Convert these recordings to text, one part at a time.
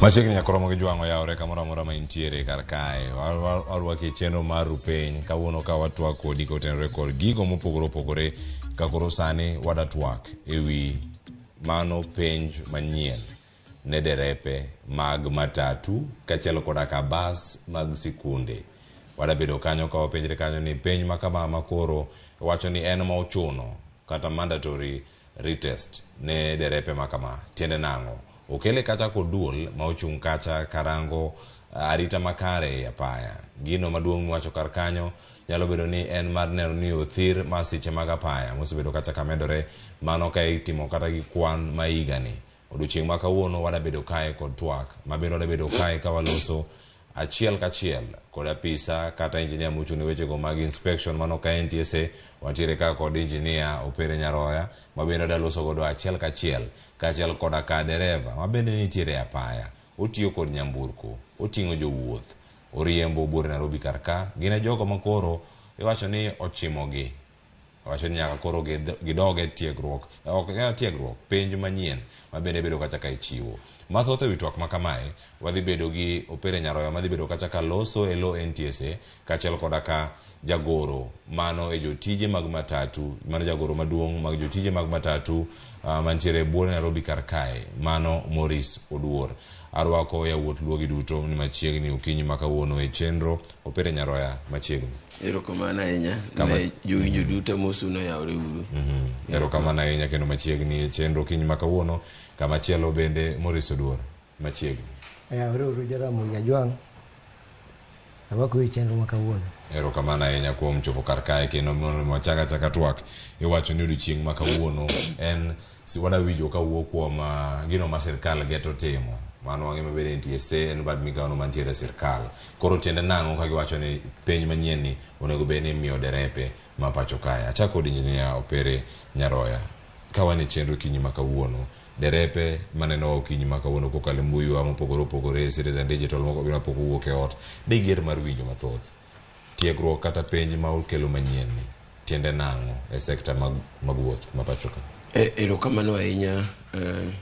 Machiegni nyaka romo gi jwang'o yawore kamoro amora ma intiere kar kae. Warwaki e chenro mar Rupiny. Kawuono ka watwak kodi kotenore kod gigo mopogore opogore ka koro sani wada twak ewi mano penj manyien ne derepe mag matatu kaachiel koda ka bas mag sikunde. Wadabedo kanyo ka wapenjre kanyo ni penj ma kama ma koro iwacho ni en ma ochuno kata mandatory retest ne derepe ma kama tiende nang'o? Okele kacha kod duol ma ochung' kacha karango arita makare ei apaya. Gino maduong' miwacho kar kanyo nyalo bedo ni en mar neno ni othir masiche mag apaya mosebedo kacha kamedore mano ka itimo kata gi kwan ma higani. Odiochieng' ma kawuono wadabedo kae kod twak ma bende wadabedo kae ka waloso achiel kachiel kod apisa kata engineer mochung' ne wechego mag inspection mano ka NTSA wantiere ka kod engineer Opere Nyaroya ma bende wadaloso godo achiel kachiel kaachiel koda ka dereva ma bende nitiere e apaya otiyo kod nyamburko oting'o jowuoth oriembo buore Nairobi kar ka gin e jogo ma koro iwacho ni ochimogi Owacho ni nyaka koro gidog e tiegruok, ok en tiegruok, penj manyien ma bende bedo kacha ka ichiwo. Mathoth e wi twak ma kamae, wadhi bedo gi Opere Nyaroya madhi bedo kacha ka loso e lo NTSA kaachiel koda ka jagoro mano e jotije mag matatu, mano jagoro maduong' mag jotije mag matatu uh, mantiere e buore Nairobi kar kae, mano Maurice Oduor. Arwako yawuot Luo gi duto ni machiegni okinyi ma kawuono e chenro Opere Nyaroya machiegni. Erokamano ahinya Kama- ne jowinjo duto mosuno yawre uru. Erokamano ahinya kendo machiegni e chenro okinyi ma kawuono. Kamachielo bende Maurice Oduor machiegni. Oyawre uru Jaramogi Ajwang'. Arwakou e chenro ma kawuono. Erokamano ahinya kuom chopo kar kae kendo mondo wachak achaka twak. Iwacho ni odiochieng' ma kawuono en Si wada winjo ka wuok kuom ah, gino ma sirkal geto timo. Mano wang'e maber ni NTSA en bad migawono mantiere e sirkal. Koro tiende nang'o ka giwacho ni penj manyien ni onego bed ni imiyo derepe ma pacho kae. Achak kod Injinia Opere Nyaroya. Ka wan e chenro okinyi ma kawuono, derepe manenowa okinyi ma kawuono kokalo e mbuiwa mopogore opogore, Citizen Digital moko mapok owuok e ot, digier mar winjo mathoth. Tiegruok kata penj ma ukelo manyien ni tiende nang'o e sekta mag, mag wuoth ma pacho ka? E, erokamano ahinya eh,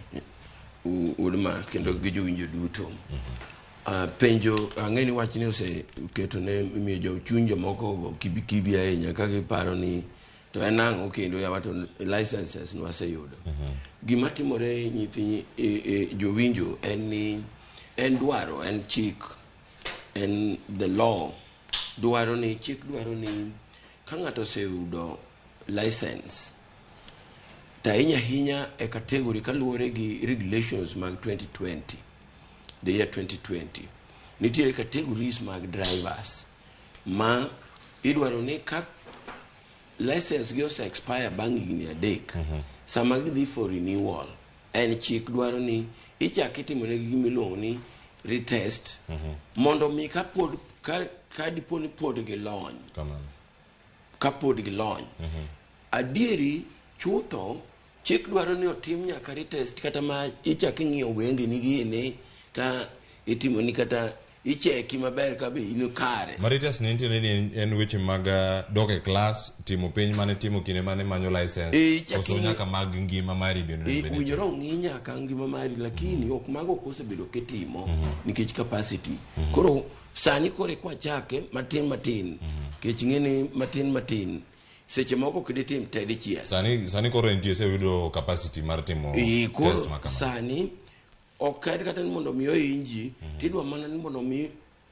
wuod ma kendo gi jowinjo duto. Ah, penjo ang'e ni wachni oseketo ne miyo jo chuny jomoko ogo kibikibi ahinya ka giparo ni to en ang'o kendo yawa to licenses nwaseyudo. Gima timore nyithi e, e, jowinjo en ni en dwaro en chik en the law dwaro ni chik dwaro ni ka ng'ato oseyudo license to ahinya ahinya e category kaluwore gi regulations mag 2020 the year 2020 nitiere categories mag drivers ma idwaro ni ka license gi ose expire bang' higni adek sama gidhi for renewal En chik dwaro ni ichak itimonegi gima iluongo ni retest mondo mi ka pod ka, ka dipo ni pod gilony Kamano. ka pod gilony adieri chutho chik dwaro ni otim nyaka retest kata ma ichak ing'iyo wengeni gini ka itimoni kata icheki maber ka be in kare. Maritas ne nitie ni en weche mag ah, dok e klas, timo penj mane timo kinde mane manyo license, Eh, chak koso ing'e- nyaka mag ngima mari bende onego bed ni Owinjore ong'i nyaka ngima mari lakini ok mago ok osebedo kitimo nikech capacity. Koro sani koro eka wachake matin matin nikech ing'e ni matin matin seche moko ok ditim te dichiel. Sani sani koro NTSA yudo capacity mar timo Eh, koro test ma kama. sani Ok en kata ni mondo mi ohiny ji, tidwa mana ni mondo mi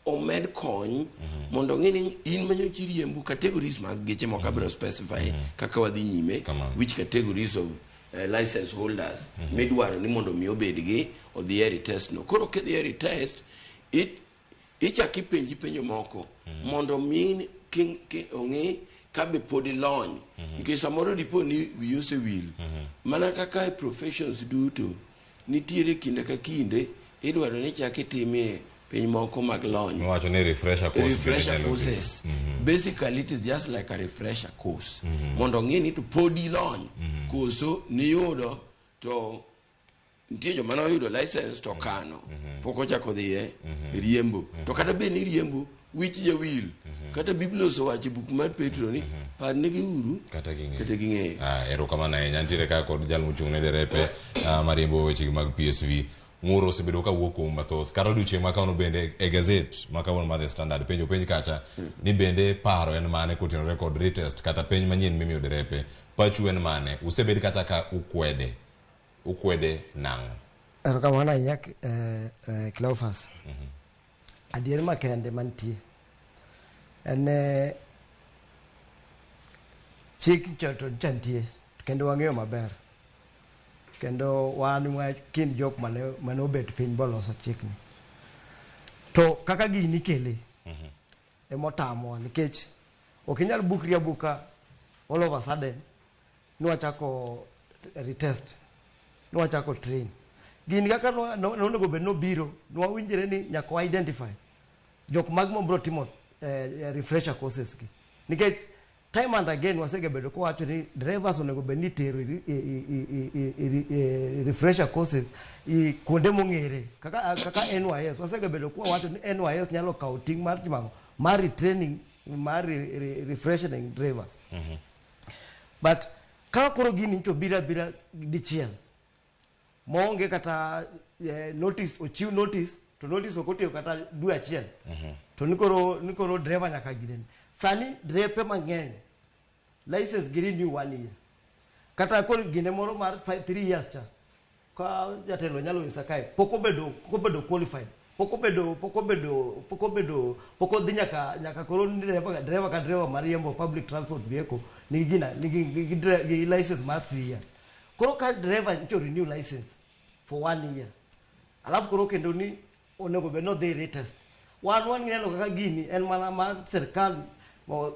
omed kony mondo ong'e ni in ma nyocha iriembo categories mag geche moko abiro specify kaka wadhi nyime Kamano. which categories of license holders midwaro ni mondo mi obed gi odhi e retest no. Koro kidhi e retest it ichak ipenji penjo moko mondo mi ong'i ka be pod ilony nikech samoro dipo ni wiyi osewil mana kaka e professions duto nitiere kinde ka kinde idwaro ni chak itimie piny moko mag lony Miwacho ni refresher course bende refresher nyalo bedo. courses basically it is just like a refresher course mondo ong'i ni to pod ilony koso niyudo to nitie joma noyudo license to kano pok ochako dhiye riembo to kata bed ni riembo wich jawil kata biblia osewacho e buk mar petro ni parnegi uru Kata ging'eyo. kata ging'eyo Ah, erokamano ahinya nitiere ka kod jal mochung' ne derepe ah, mariembo wechegi mag PSV. Ng'ur osebedo ka wuok kuom mathoth. Kata odiochieng' ma kawuono bende e gazet ma kawuono mar The Standard penjo penj kacha ni bende paro en mane kotenore kod retest kata penj manyien mimiyo derepe. Pachu en mane? Usebed kata ka ukwede. Ukwede nang'o? Erokamano ahinya Cleophas. Adier makende mantie en chik cha to ncha nitie kendo wang'eyo maber kendo wan wa kind jok mane obet piny boloso chikni to kaka gini ikele emotamowa nikech ok inyal bukri abuka all of a sudden nwachako retest nwachako train gini kaka nonego bed nobiro nwawinjre ni nyaka wa identify jok mag mabro timo refresher courses gi nikech time and again wasegabedo kowacho ni drivers onego bed ni itero i refresher courses i kuonde mong'ere kaka NYS wasegabedo kwawacho ni NYS nyalo kawo ting' mar timo ang'o? Mar retraining mar refreshing drivers. But kaka koro gini ncho biro abira dichiel maonge kata notice ochiw notice to notice ok otiyo kata dwe achiel to nikoro driver nyaka ginen sani drepe mang'eny license gi renew one year kata koro gine moro mar 3 years cha ka jatelo nyalo nyisa kae pok obedo qualified, pok obedo pok odhi nyaka koro ni driver ka driver mariembo public transport vehicle nigi gina nigi license mar 3 years. Koro ka driver ncho renew license for one year alafu koro kendo ni onego bed ni odhi retest wan waneno kaka gini en mana mar sirkal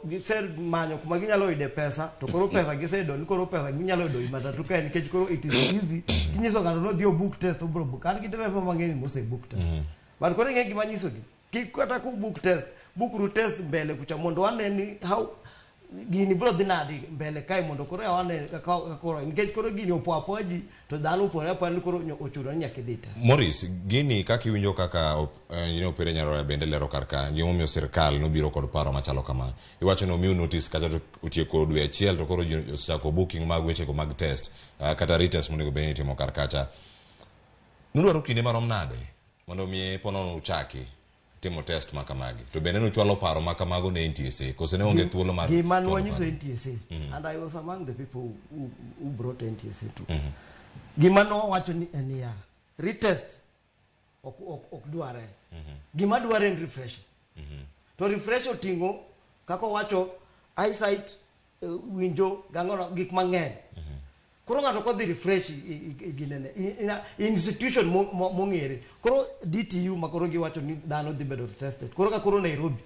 gisemanyo kuma ginyalo yude pesa to koro pesa giseyudo ni koro pesa ginyalo yudo i matatu kae nikech koro it is easy kinyiso ng'ato nodhi obook test obro book. An gi dereva mang'eny mose book test, but koro ing'e gima nyisogi kik kata ku book test book ru test mbele kucha mondo wane ni how gini bro dhi nadi mbele kae mondo koro wane kaka koro nikech koro gini opo apoya ji to dhano opore apoya ni koro ochuno ni nyaka idhi test. Morris, gini kaka iwinjo kaka Engineer Opere Nyaroya bende lero kar ka gimomiyo sirkal nobiro kod paro machalo kama. Iwacho ni omiu notice kata to otieko dwe achiel to koro ji osechako booking mag wechego mag test kata retest monego bed ni itimo kar kacha. Nudwaro kinde marom nade mondo mi ponono uchaki timo test ma kamagi? To bende nuchwalo paro ma kamago ne NTSA kose ne onge thuolo mar gima chwalo nwanyiso paro? NTSA and I was among the people who brought NTSA to gima nowacho ni en ya retest ok dware gima dware en refresh to refresh oting'o kaka owacho eyesight, winjo gang'ono gik mang'eny. Koro ng'ato kodhi refresh i ginene institution mong'ere koro DTU ma koro giwacho ni dhano dhi bedo tested koro ka koro Nairobi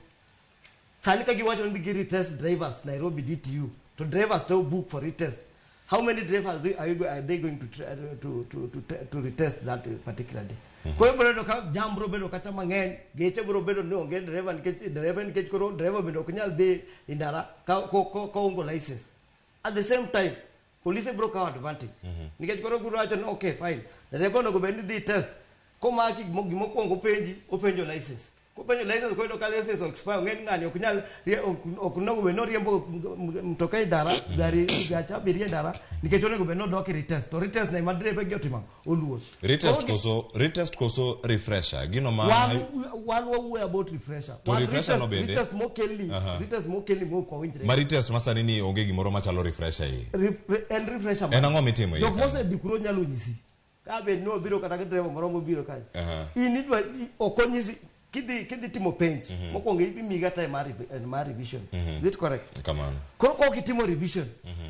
sani ka giwacho ni gi retest drivers Nairobi DTU to drivers to book for retest, how many drivers are they going to, try, to retest that particular day? Koro ibiro yudo ka jam biro bedo kata mang'eny geche biro bedo ni onge driver nikech driver nikech koro driver bende ok nyal dhi e ndara ka onge license. At the same time polise biro kawo advantage nikech koro gibiro wacho ni okay, fine, dereba onego bed ni dhi test komaki gimokwongo openji openjo license kopenjo license koyudo ka license expire ong'e ni ng'ani ok nyal ok onego bed ni oriembo mtoka e ndara gari gach abiria e ndara nikech onego bed ni odok e retest to retest na ema dereba gi otimo ang'o? Oluor. Retest Koro koso retest koso refresher gino ma wan wawuoyo about refresher. To Wan refresher retest- no bende? Retest mokelni retest mokelni mok wawinjre. Ma retest ma sani ni onge gimoro machalo refresher iye. En refresher. En ang'o mitimo iye Jok kanyo? mosedhi kuro nyalo nyisi ka bed ni obiro kata gi driver moro mobiro kae in idwa ok onyisi kidhi timo penj mokwongo imiga time mar revision. Is it correct? Kamano. Koro kok itimo revision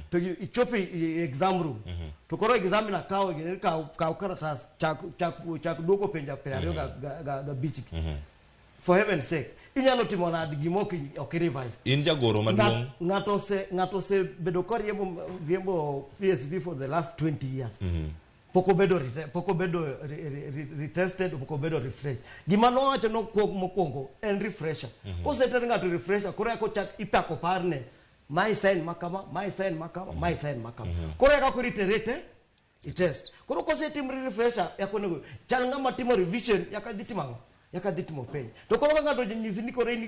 to ichopo i exam room to koro examiner kawo gini kaw karatas chak duoko penjo 25 gi for heaven's sake inyalo timo nadi gima ok i revise? In jagoro maduong' Ng'ato osebedo koriembo riembo PSV for the last 20 years pok obedo retested, pok obedo refresh. Gima nowacho mokwongo en refresher. Koseter ng'ato refresher koro eka ochak ipako parne mae sign makama, mae sign makama, mae sign makama, koro eka koro iterete i test. Koro kosetim refresher yako onego chal ng'ama timo revision yaka dhi timo ang'o. Eka dhi timo penj. To koro ka ng'ato nyisi ni koro in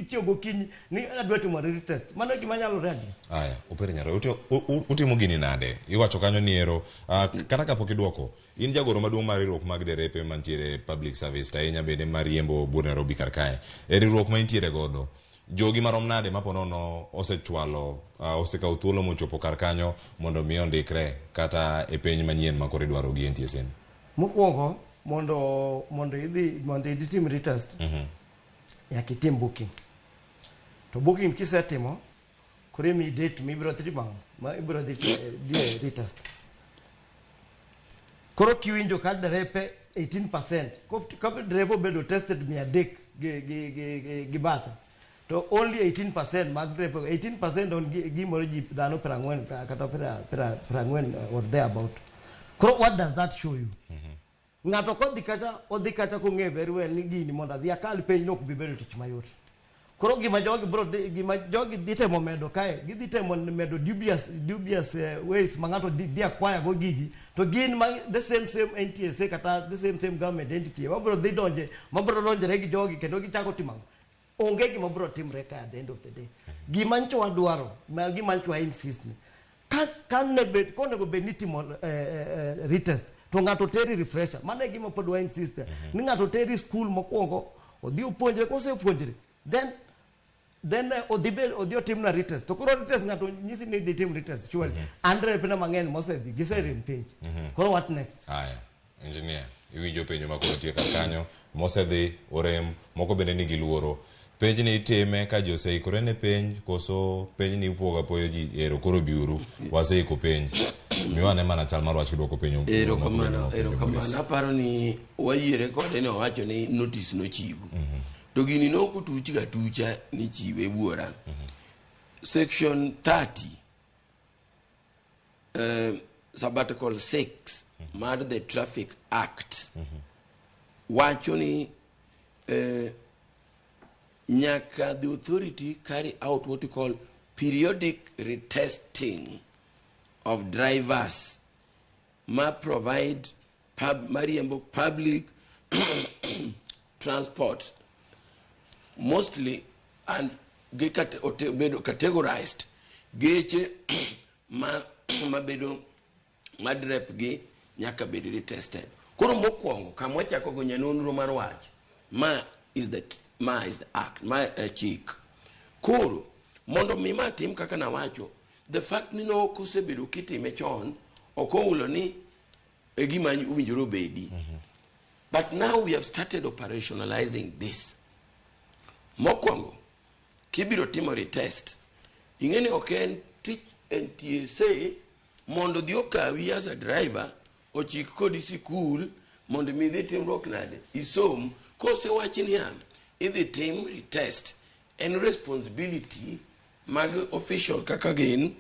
ichiew gokinyi ni adwa timo retest. Mano e gima nyalore adier. Aya, Opere Nyaroya, utimo gini nade? Iwacho kanyo ni ero, kata kapok iduoko, in jagoro maduong' mar riwruok mag derepe mantiere public service to ahinya bende mariembo bur Nairobi kar kae. E riwruok ma intiere godo, jogi marom nade ma ponono osechwalo, osekawo thuolo mochopo kar kanyo mondo mi ondikre kata e penj manyien ma koro idwaro gi NTSA ni? Mokwongo, mondo idhi tim retest, nyaka itim booking. To booking kisetimo, koro imiyi date mibiro dhi timo ang'o? Ma ibiro dhi e retest. Koro kiwinjo ka derepe 18%, ka dereva obedo tested 300 gi bathe, to only 18% mag dereva, 18% on gimoro ji dhano 40 kata 40 or thereabout. Koro what does that show you? Ng'ato kodhi kacha, odhi kacha kong'eyo very well ni gini mondo adhi akal penj no ok bi bedo tich mayot. Koro gima jogi dhi temo medo kae, gidhi temo medo dubious ways ma ng'ato dhi acquire go gigi, to gin ma the same same NTSA kata the same same government entity mabiro dhi donje, mabiro donjore gi jogi kendo gichako timo ang'o? Onge gima biro timre ka at the end of the day. Gima ncho wadwaro, ma gima ncho wa insist ni, ka ne bed, konego bed ni timo retest, to ng'ato teri refresher. Mano e gima pod wa insist ni ng'ato teri school mokwongo, odhi opuonjre, kosepuonjre, then odhi otimna retest. To koro retest ng'ato nyisi ni idhi tim retest, surely. An derepena mang'eny mosedhi, giserem penj. Koro what next? Aya, engineer, iwinjo penjo ma koro nitie kar kanyo, mosedhi, orem, moko bende nigi luoro. Penj ni itime ka ji oseikore ne penj, koso penj ni ipuogo apoyo ji ero koro biuru, waseiko penj. Miwa ane mana chal mar wach kiduoko penjo moko bende Erokamano. mopenjo Erokamano. Maurice. Aparo ni wayiere kode ni owacho ni notice nochiw to gini nok otuch ga tucha ni chiwe wuora. Section 30 sub-article 6 mar the Traffic Act wacho ni nyaka the authority carry out what we call periodic retesting of drivers ma provide mariembo public transport mostly and gi bedo categorized geche ma mabedo madrep gi nyaka bed retested. Koro mokwongo kama wachako go nyanonro mar wach ma is the act ma chik. Koro mondo mi ma tim kaka nawacho, the fact ni nok osebedo kitime chon ok oulo ni e gima owinjore obedi. But now we have started operationalizing this. Mokwongo kibiro timo retest, ing'e ni ok en tich NTSA mondo dhi okawi as a driver ochik kodi sikul mondo mi idhi timruok nade isom. Kosewach niya idhi tim retest, en responsibility mag official kaka gin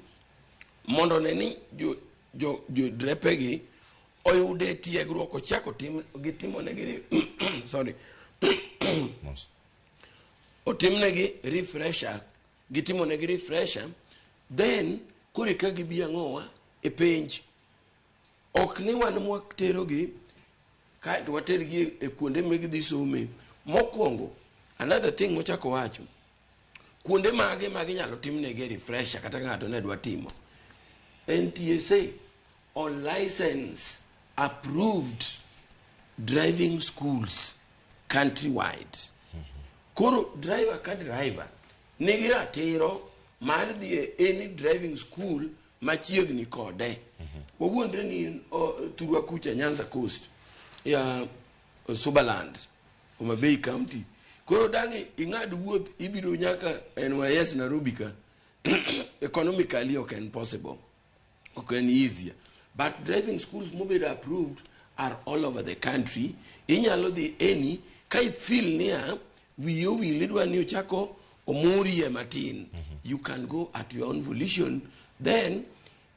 mondo ne ni jo drepegi oyude tiegruok ochako tim gitimonegi, sorry. Mos. Otimnegi refresher, gitimonegi refresher, then koro eka gibi ang'owa e penj. Ok ni wan mwaterogi kaeto watergi e kuonde ma gidhi some. Mokwongo, another thing mochako wacho, kuonde mage ma ginyalo timnegi refresher kata ka ng'ato ne dwa timo. NTSA on license approved driving schools countrywide. Koro driver ka driver nigi ratiro mar dhi e any driving school machiegni kode. Wawuondre ni thurwa kucha Nyanza Coast ya Subaland, Homa Bay County. Koro dang' ing'ad wuoth ibiro nyaka NYS Nairobi ka, economically ok en possible, ok en easier. But driving schools mobedo approved are all over the country. Inyalo dhi any ka i feel niya wiyi owil idwa ni ochako omurie matin, you can go at your own volition, then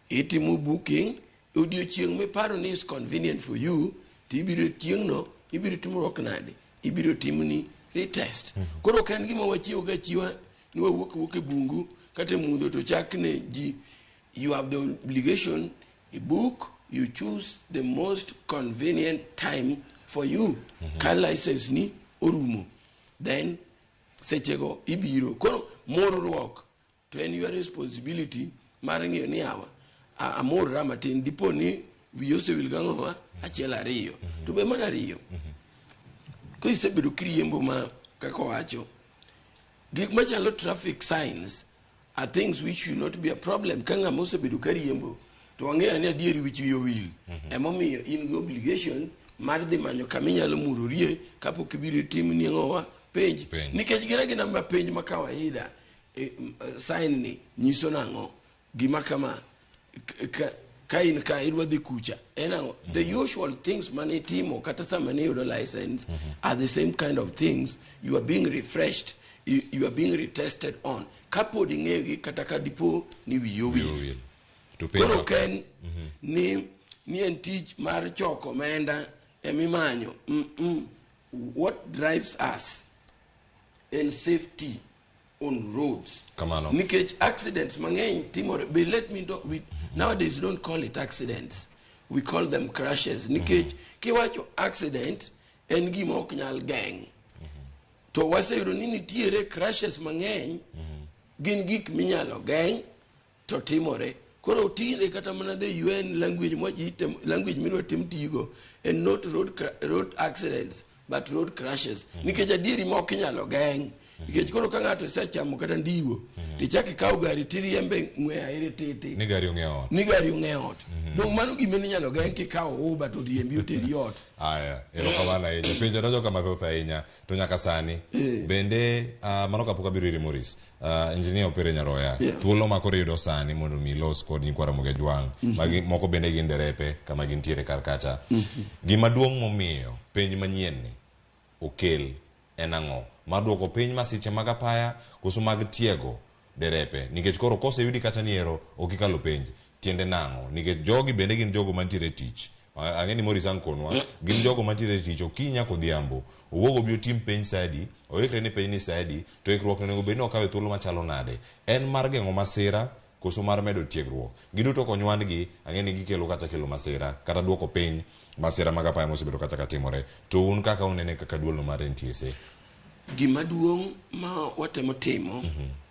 itimo booking odiochieng' miparo ni is convenient for you to ibiro chieng'no ibiro timruok nade ibiro timni retest. Koro ok en gima wachiewo ga achiwa ni wawuok wuok e bungu kata e mudho to chak ne ji. You have the obligation you book, you choose the most convenient time for you ka license ni. orumo, then sechego ibiro koro morruok to en your responsibility mar ng'iyo ni awa amorra matin dipo ni wiyi osewil gang'owa achiel ariyo to be mar ariyo kisebedo kiriembo ma kaka owacho gik machalo traffic signs are things which should not be a problem. Ka ng'ama osebedo ka riembo to wang'eyo ni adieri wich wiye owil, emomiyo in gi obligation mar dhi manyo kama inyalo murorie kapok ibiro itim ni ang'owa penj. Penj. Nikech gin agina ma penj ma kawaida sign ni nyiso nang'o gima kama ka in ka idwa dhi kucha en ang'o. The usual things mane itimo kata sama ne iyudo license are the same kind of things you are being refreshed, you are being retested on kapod ing'eyogi kata ka dipo ni wiyi owil. Owil. To penjo Koro ok en ni en tich mar choko omenda emimanyo. What drives us en safety on roads. Kamano. Nikech accidents mang'eny timore. But let me talk, we nowadays don't call it accidents, we call them crashes, nikech kiwacho accident en gima ok nyal geng', to waseyudo ni nitiere crashes mang'eny gin gik minyalo geng' to timore. Koro tinde kata mana the UN language language midwa tim tigo en not road accidents but road crashes, nikech adieri ma ok inyalo geng', nikech koro ka ng'ato osechamo kata ndiwo tichak ikawo gari tiriembe ng'we aire titi ni gari ong'e ot. Ni gari ong'e ot. Dong mano gima ninyalo geng' kikawo Uber to riembi oteri ot. Aya, erokamano ahinya. Penjo donjo ka mathoth ahinya to nyaka sani bende mano kapok abiro iri Maurice, engineer Opere Nyaroya, thuolo ma koro iyudo sani mondo mi ilos kod nyikwa Ramogi Ajwang' magi moko bende gin derepe kama gintiere kar kacha, gima duong' momiyo penj manyien ni okel en ang'o? Mar duoko piny masiche mag apaya koso mag tiego derepe? Nikech koro koseyudi kata ni ero ok ikalo penj, tiende nang'o? Nikech jogi bende gin jogo mantiere e tich. Ang'e ni Maurice ang' konwa gin jogo mantiere e tich okinyi nyaka odhiambo, owuog obi otim penj sa adi, oikre ni penj ni sa adi, to ikruok onego bed ni okawe thuolo machalo nade? En mar geng'o masira koso mar medo tiegruok? Giduto konywandgi ang'e ni gikelo kata kelo masira kata duoko piny masira mag apaya mosebedo kata katimore. To un kaka unene kaka duolno mar NTSA? Gima duong' ma watemo timo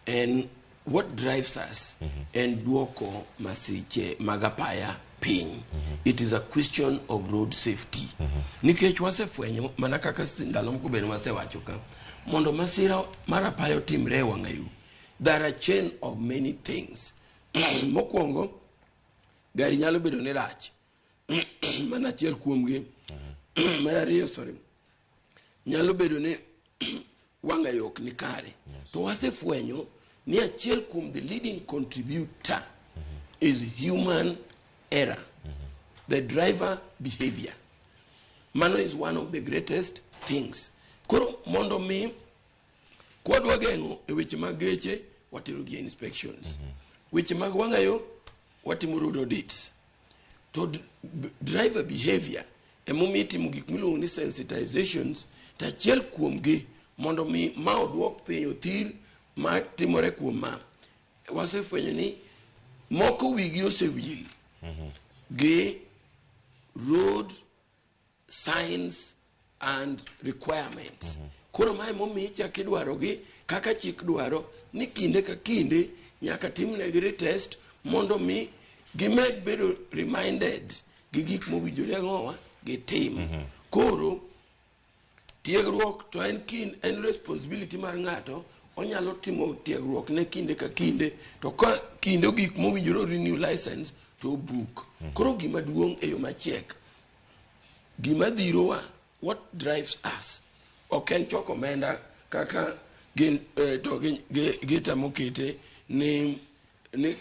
en what drives us en duoko masiche mag apaya piny. It is a question of road safety, nikech wasefwenyo mana kaka ndalo moko bende wasewacho ka mondo masira mar apaya otimre e wang'ayo, there are a chain of many things. Mokwongo gari nyalo bedo ni rach, mana achiel kuomgi. Mar ariyo, sorry, nyalo bedo ni wang'ayo ok ni kare. To wasefwenyo ni achiel kuom the leading contributor is human error, the driver behavior. Mano is one of the greatest things. Koro mondo mi kwadwa geng'o e weche mag geche, watero gi e inspections, weche mag wang'ayo watimo road audits, to driver behavior emomiyo itimo gik miluongo ni sensitizations. To achiel kuomgi mondo mi ma oduok piny othir ma timore kuom ma wasefwenyo ni moko wigi osewil gi road signs and requirements. Koro mae momiyo ichak idwarogi kaka chik dwaro ni kinde ka kinde nyaka timnegi retest mondo mi gimed bedo reminded gi gik mowinjore ang'owa gitim. Koro tiegruok to en kin en responsibility mar ng'ato, onyalo timo tiegruok ne kinde ka kinde, to ka kinde ogik mowinjore renew license to obuk. Koro gima duong' e yo machiek, gima dhirowa, what drives us, ok en choko omenda kaka gin to gitemo kete ni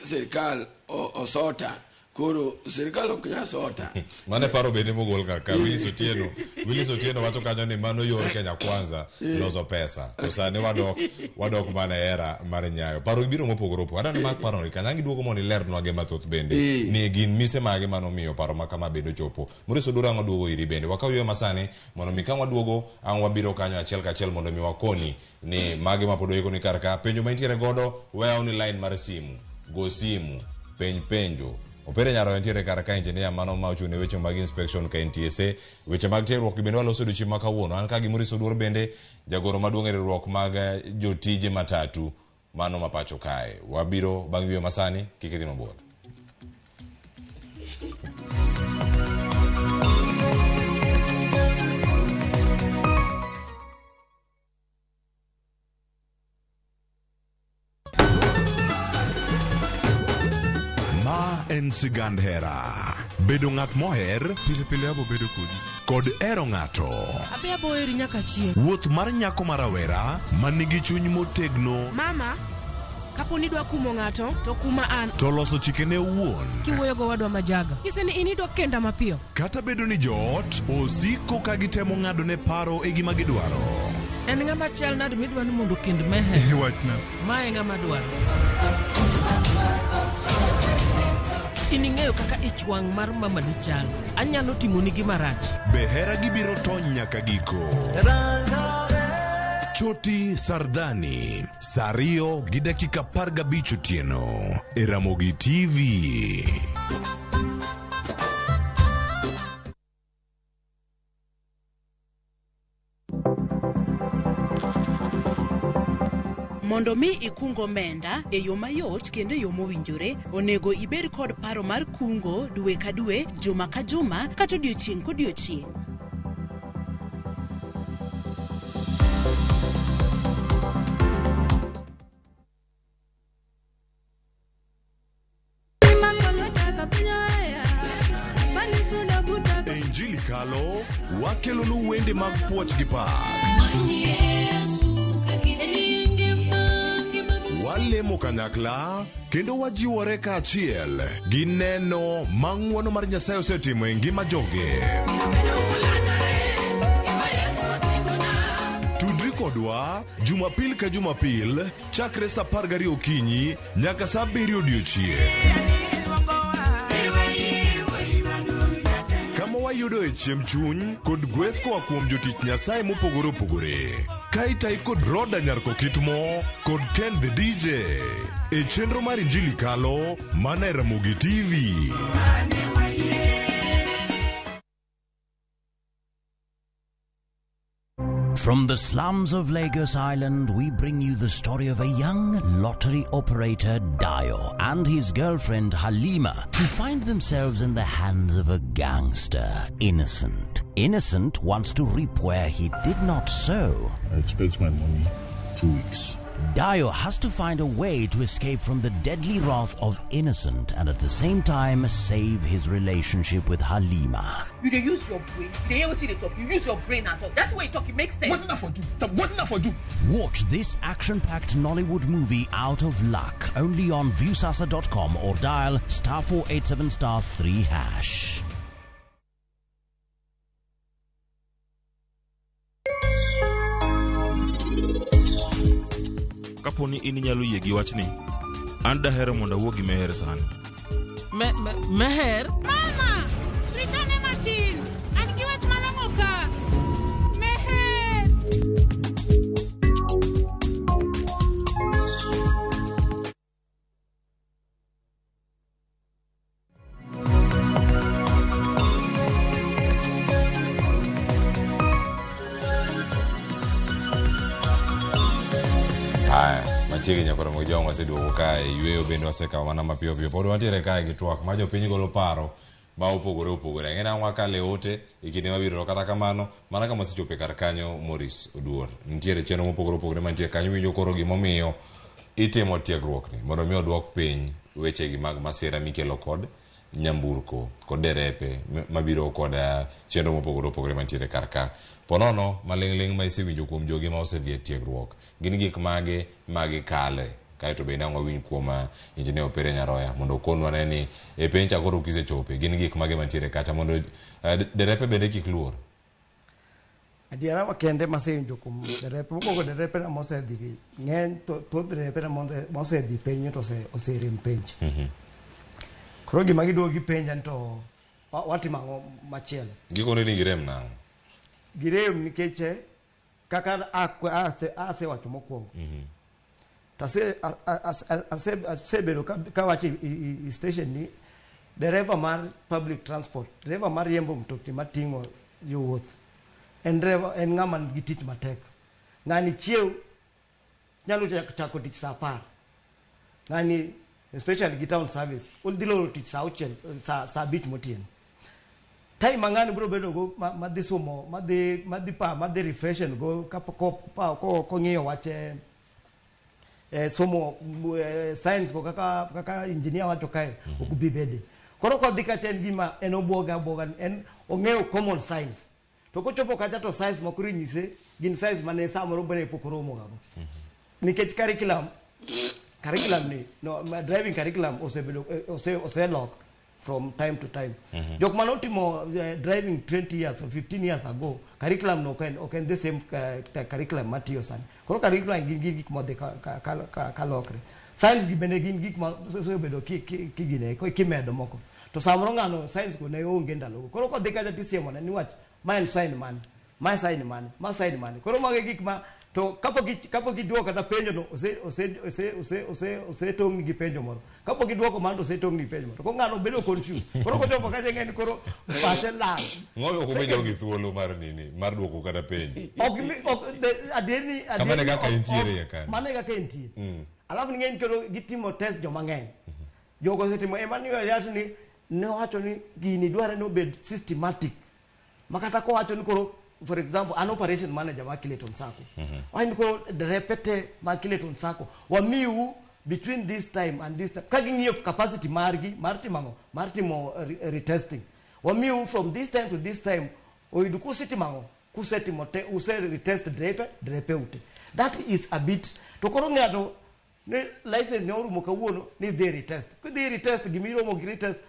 sirikal osota. Koro sirikal ok nyal sota. Mano e paro bende mogol kar ka Willis Otieno. Willis Otieno wacho kanyo ni mano yor Kenya Kwanza loso pesa. To sani wadok mana e era mar nyayo. Paro biro mopogore opogore. Adwa ni mak paro ni kanyo giduogo mondo ilernwa ge mathoth bende. Ni gin mise mage manomiyo paro ma kama bende ochopo. Maurice Oduro ang' oduogo iri bende. Wakaw yweyo masani mondo mi ka waduogo ang' wabiro kanyo achiel kachiel mondo mi wakoni ni mage ma pod oikoni kar ka. Penjo ma intiere godo weyaw ni line mar simu. Go simu. Penj penjo. Opere Nyaroya nitiere kar ka, engineer mano ma ochung' ne weche mag inspection ka NTSA. Weche mag tiegruok bende waloso odiochieng' ma kawuono. An ka gi Maurice Oduor bende jagoro maduong' e riwruok mag jotije matatu mano ma pacho kae. Wabiro bang' yweyo masani, kik idhi mabor. Ma en sigand hera. Bedo ng'at moher Pile pile abo bedo kodi. kod hero ng'ato. Abe abo heri nyaka chieng'. Wuoth mar nyako ma rawera ma nigi chuny motegno Mama, kapo ni idwa kumo ng'ato, to kuma an. to loso chikene owuon. Kiwuoyo gowadwa majaga. Nyise ni in idwa kenda mapiyo. Kata bedo ni joot osiko ka gitemo ng'adone paro e gima gidwaro. En ng'ama chal nade midwa ni mondo okend Meher? Wachna. Ma e ng'ama dwaro. In ing'eyo kaka ich wang' mar mamani chal. Anyalo timoni gima rach. Be hera gibiro tony nyaka giko? Choti Sardani, saa 2:15 otieno e Ramogi TV. Mondo mi ikung omenda e yo mayot kendo e yo mowinjore, onego ibed kod paro mar kungo dwe ka dwe, juma ka juma, kata odiochieng' kodiochieng'. E Injili Kalo, wakelonu wende mag puoch gi pak. Walemo kanyakla kendo wajiwore kaachiel gi neno ma ng'wono mar Nyasaye osetimo e ngima joge. Tudri kodwa Jumapil ka Jumapil chakre saa 12 okinyi nyaka saa 7 odiochieng'. Kama wayudoe chiemb chuny kod gweth koa kuom jotich Nyasaye mopogore opogore. Ka itayi kod Roda Nyarkokitmo kod Ken the DJ e chenro mar Injili Kalo mana e Ramogi TV. From the slums of Lagos Island, we bring you the story of a young lottery operator, Dio, and his girlfriend, Halima, who find themselves in the hands of a gangster, Innocent. Innocent wants to reap where he did not sow. I expect my money 2 weeks. Dio has to find a way to escape from the deadly wrath of Innocent and at the same time save his relationship with Halima. You dey use your brain. You dey hear wetin dey talk. You use your brain and talk. That's way you talk, it makes sense. Wetin I for do? Wetin I for do? Watch this action-packed Nollywood movie Out of Luck only on Viusasa.com or dial *487 *3#. Kapo ni in inyalo yie gi wachni, an dahero mondo awuo gi Meher sani. Meher? Mama! Ritane matin! An gi wach malong'o ka! Meher! Haya, machiegni nyakoro mag jong waseduogo kae, yweyo bende wasekawo mana mapiyo piyo. Pod wantiere kae gi twak ma jopiny golo paro ma opogore opogore. Ang'e nang'o wakale ote e kinde mabiro to kata kamano mana kama wasechope kar kanyo Maurice Oduor. Nitiere chenro mopogore opogore mantie kanyo winjo koro gimomiyo itimo tiegruokni mondo mi oduok piny wechegi mag masira mikelo kod nyamburko kod derepe mabiro kod chenro mopogore opogore mantiere kar ka. Ponono maling'ling' ma isewinjo kuom jogi ma osedhi e tiegruok gin gik mage ma gikale kaeto bende ang' wawinj kuom Engineer Opere Nyaroya mondo okonwa ne ni e penj cha koro kisechope gin gik mage mantiere kacha mondo derepe bende kik luor. Adiera makende masewinjo kuom derepe mokwongo derepe na mosedhi ng'eny thoth derepe na mosedhi penj to oserem penj. Koro gima giduogo gipenja ni to watimo ang'o machielo. Gikone ni girem nang'o? Girem nikech kaka asewacho mokwongo. To asebedo kawacho e station ni Dereva mar public transport, dereva mar riembo mtokni mating'o jowuoth, en dereva en ng'ama nigi tich matek. Ng'ani chiew nyalo chako tich saa 10. Ng'ani especially gi town service, odhi loro tich saa 6 saa 5 motieno. Time ma ng'ani biro bedo go madhi somo, madhi pa, madhi refreshen go kapok kong'iyo wach somo science go kaka engineer wacho kae ok bi bede. Koro kodhi kacha en gima en obuoga en ong'eyo common science. To kochopo kacha to science moko inyise gin science mane samoro bende pok oromo gago. Nikech curriculum ni no driving curriculum osebedo oselok from time to time. Jok mane otimo driving 20 years or 15 years ago, curriculum no ok en the same curriculum matiyo sani. Koro curriculum gin gik modhi kalokre. Science gi bende gin gik ma osebedo kigine kimedo moko. To samoro ng'ano science go ne onge ndalogo. Koro kodhi kacha tisiemone ni wach ma en sign mane, ma sign mane, ma sign mane. Koro mago e gik ma to kapok giduoko kata penjo no osetong' gi penjo moro. Kapok giduoko mano to osetong' gi penjo moro. Koro ng'ano bedo confused. Koro kochopo kacha ing'e ni koro pache lal. Ng'oyo ok obedo gi thuolo mar nini, mar duoko kata penjo. Ok adieri Kamano e kaka entiere e kanyo. Mano e kaka entie. Alafu ning'e ni koro gitimo test joma ng'eny. Jogo osetimo Emmanuel wacho ni ne owacho ni gini dware ni obed systematic. Makata kowacho ni koro for example, an operation manager mar Clayton Sacco. Wacho koro derepe te mar Clayton Sacco wamiu between this time and this time. Ka ging'iyo capacity margi mar timo ang'o? Mar timo retesting. Wamiu from this time to this time oyud kusetimo ang'o? Kusetimo te use retest drepe ute. That is a bit to koro ng'ato ni license ne orumo kawuono ni dhi retest. Kidhi retest gimiromo gi retest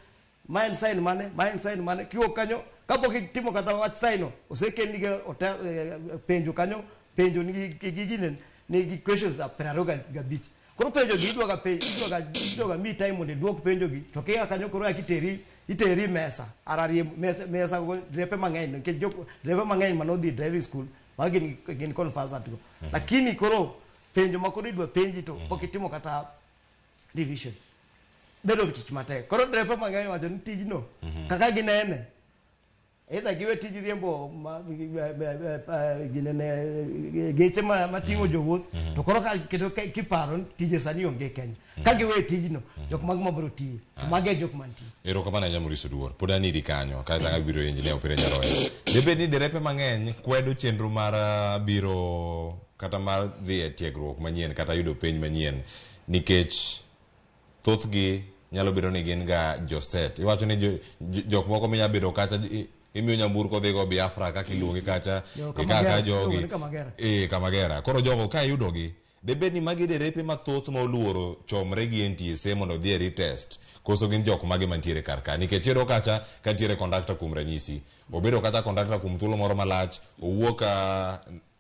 ma en sign mane, ma en sign mane, kiwuok kanyo kapok itimo kata wach sign no osekelni gi penjo kanyo, penjo nigi gine nigi questions 25. Koro penjo gi idwaga penjo, idwaga mi time mondo iduok penjo gi to kia kanyo koro iteri mesa ararie mesa go drepe mang'eny nikech jok drepe mang'eny manodhi driving school ma gin conversant go. Lakini koro penjo ma koro idwa penji to pok itimo kata revision. Bedo tich matek. Koro drepe mang'eny wacho ni tijno kaka ginene either giwe tij riembo ginene geche mating'o jowuoth to koro ka kendo kiparo ni tije sani onge Kenya. Ka giwe tijno jok mag mabiro tiyo to mago e jok mantie. Erokamano ahinya Maurice Oduor. Pod an iri kanyo kata ka biro engineer Opira Nyaroya. Debed ni derepe mang'eny kwedo chenro mar biro kata mar dhi e tiegruok manyien kata yudo penj manyien nikech thothgi nyalo bedo ni gin ga joset. Iwacho ni jok moko minya bedo kacha imiyo nyamburko dhigo Biafra kaka iluongi kacha kaka jogi Kamagera. Koro jogo ka iyudogi debed ni magi derepe mathoth ma oluoro chomre gi NTSA mondo odhi e retest koso gin jok mage mantiere kar ka nikech iyudo kacha ka nitiere conductor kuom ranyisi obedo kata conductor kuom thuolo moro malach owuok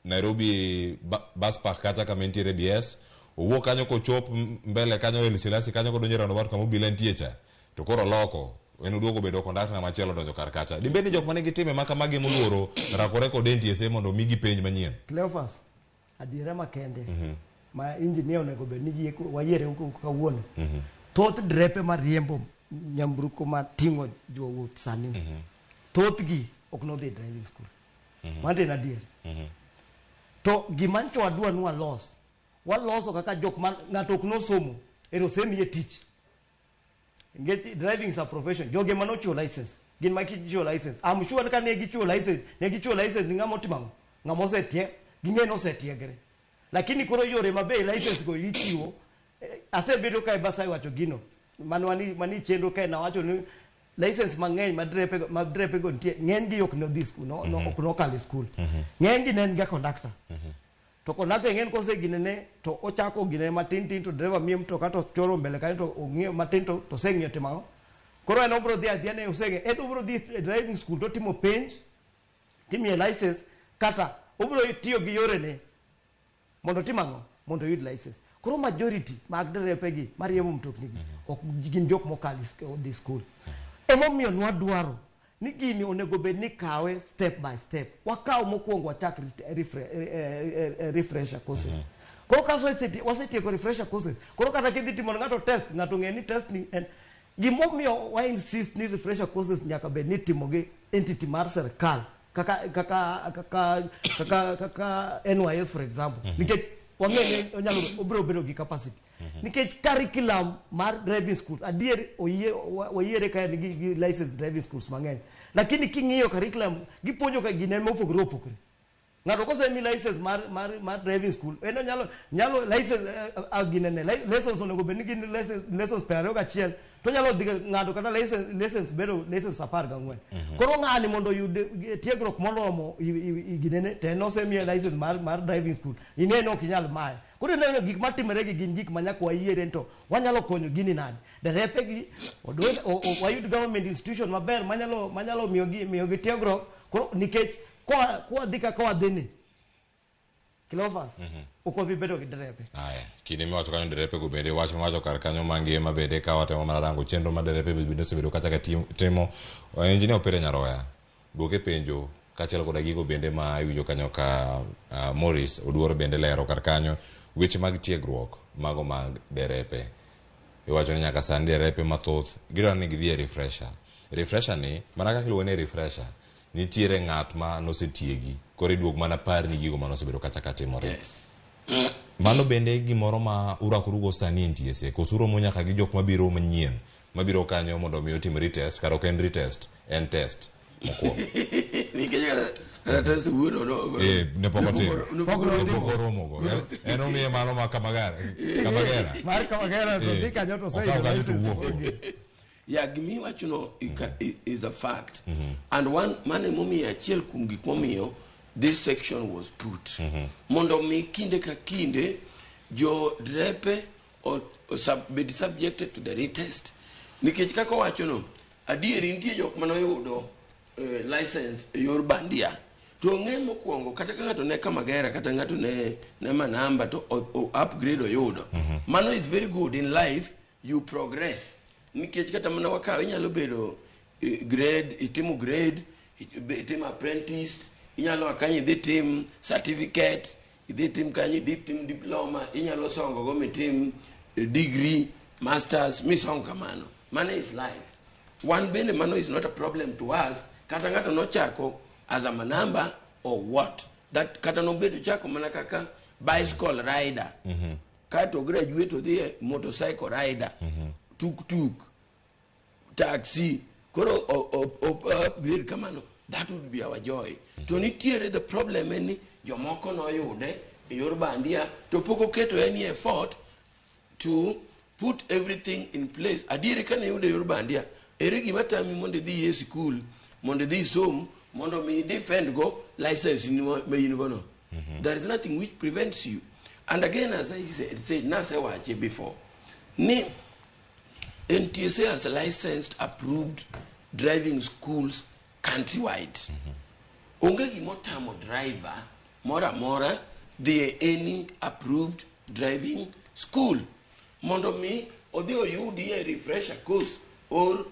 Nairobi bus park kacha kama entiere BS owuok kanyo kochop mbele kanyo El Silasi kanyo kodonjo e roundabout kama obila nitie cha to koro loko en oduogo bedo conductor machielo donjo kar kacha. Dibed ni jok manigi timbe ma kamagi moluoro rakore kod NTSA mondo omigi penj manyien. Cleophas, adiera makende ma engineer onego bed ni wayiere kawuono. Thoth drepe mariembo nyamburko mating'o jowuoth sani thothgi ok nodhi driving school. Mano en adier. To gima ncho wadwa ni walos, waloso kaka jok ma ng'ato ok nosomo ero osemiye tich. Nikech driving is a profession. Joge mane ochiwo license gin ma gichiwo license. I'm sure ni ka ne gichiwo license, ne gichiwo license ni ng'ama otimo ang'o? Ng'ama osetie, ging'e ni osetiegre. Lakini koro yore mabe license go ichiwo, asebedo kae Basai wacho gino. Mano mani chenro kae nawacho ni license mang'eny ma drepe go nitie, ng'eny gi ok nodhi school, no ok nokalo e school. Ng'eny gi ne en ga conductor. To conductor ng'eny kose ginene to ochako ginene matin tin to driver miye mtoka to choro mbele kanyo to ong'iyo matin to oseng'iyo timo ang'o. Koro en obro dhi adhiya ne oseng'e, either obro dhi e driving school to timo penj, timiye license, kata obro tiyo gi yorene mondo otim ang'o? Mondo oyud license. Koro majority mag derepe gi mariembo mtokni gi ok gin jok mokalo odhi school. Emomiyo nwadwaro ni gini onego bed ni kawe step by step. Wakaw mokwongo wachak refresher courses. Koro ka wasetieko refresher courses, koro kata kidhi timo ne ng'ato test, ng'ato ong'e ni test ni en Gimomiyo wa insist ni refresher courses nyaka bed ni itimo gi entity mar serikal kaka kaka kaka kaka kaka NYS for example. Nikech wang'e ni onyalo obiro bedo gi capacity. Nikech curriculum mar driving schools adier oyie wayiere ka en gi licensed driving schools mang'eny. Lakini king'iyo curriculum gipuonjo ka gine mopogore opogore. Ng'ato kosemi license mar driving school en onyalo nyalo license ginene lessons onego bed ni gin lessons 21 to onyalo dhi ng'ado kata license bedo license 14. Koro ng'ani mondo oyud tiegruok moromo i ginene to en osemiye license mar driving school ineno ok inyal maye. Koro ineno gik matimore gi gin gik ma nyaka wayiere to wanyalo konyo gini nade. Derepe gi wayud government institution maber manyalo miyogi tiegruok koro nikech kwa dhi kaka wadhi ni Cleophas ok wabi bedo gi derepe. Aya, kinde miwacho kanyo derepe go bende wach miwacho kar kanyo mangima bende ka watemo mana rango chenro mar derepe bende osebedo kacha ka timo. Engineer Opere Nyaroya duoke penjo kaachiel koda gigo bende ma iwinjo kanyo ka Maurice Oduor bende lero kar kanyo weche mag tiegruok mago mag derepe. Iwacho ni nyaka sani derepe mathoth gidwaro ni gidhi e refresher. Refresher ni mana kaka iluongo ni refresher nitiere ng'at ma nosetiegi koro iduog mana parni gigo manosebedo kacha ka timore. Yes. Mano bende gimoro ma urakorugo sani e NTSA koso uromo nyaka gi jok mabiro manyien mabiro kanyo mondo mi otim retest kar ok en retest en test mokwongo. Nikech kata test wuono no Ne pok otimo. Ne pok oromogo. En omiye mano ma Kamagera. Kamagera. Mar Kamagera to dhi kanyo to Okawo kanyo to owuok go. Ya gimi wachono is a fact. And one mane momiyo achiel kuom gik momiyo this section was put. Mondo mi kinde ka kinde jo drepe bed subjected to the retest. Nikech kaka owachono adieri nitie jok manoyudo license e yor bandia. To ng'e mokwongo kata ka ng'ato ne Kamagera kata ng'ato ne Manamba to o upgrade oyudo. Mano is very good in life, you progress. Nikech kata mana wakaw inyalo bedo grade, itimo grade, itimo apprentice, inyalo a kanyo idhi tim certificate, idhi tim kanyo idhi tim diploma, inyalo songo go mitim degree, masters, misong kamano. Mano is life. One bende mano is not a problem to us. Kata ng'ato nochako as a manamba or what. That kata nobedo chako mana kaka bicycle rider. Kato graduate odhi e motorcycle rider. Tuk tuk, taxi, koro upgrade kamano. That would be our joy. To nitiere the problem en ni jomoko noyude e yor bandia to pok oketo any effort to put everything in place. Adieri kane iyude e yor bandia, ere gima tami mondo idhi e sikul, mondo idhi isom, mondo mi defend go license ni ma in go no. There is nothing which prevents you. And again, as I said nasewache before, ni NTSA has licensed approved driving schools countrywide. Onge gimotamo driver moro amora dhi e any approved driving school mondo mi odhi oyudi e refresher course or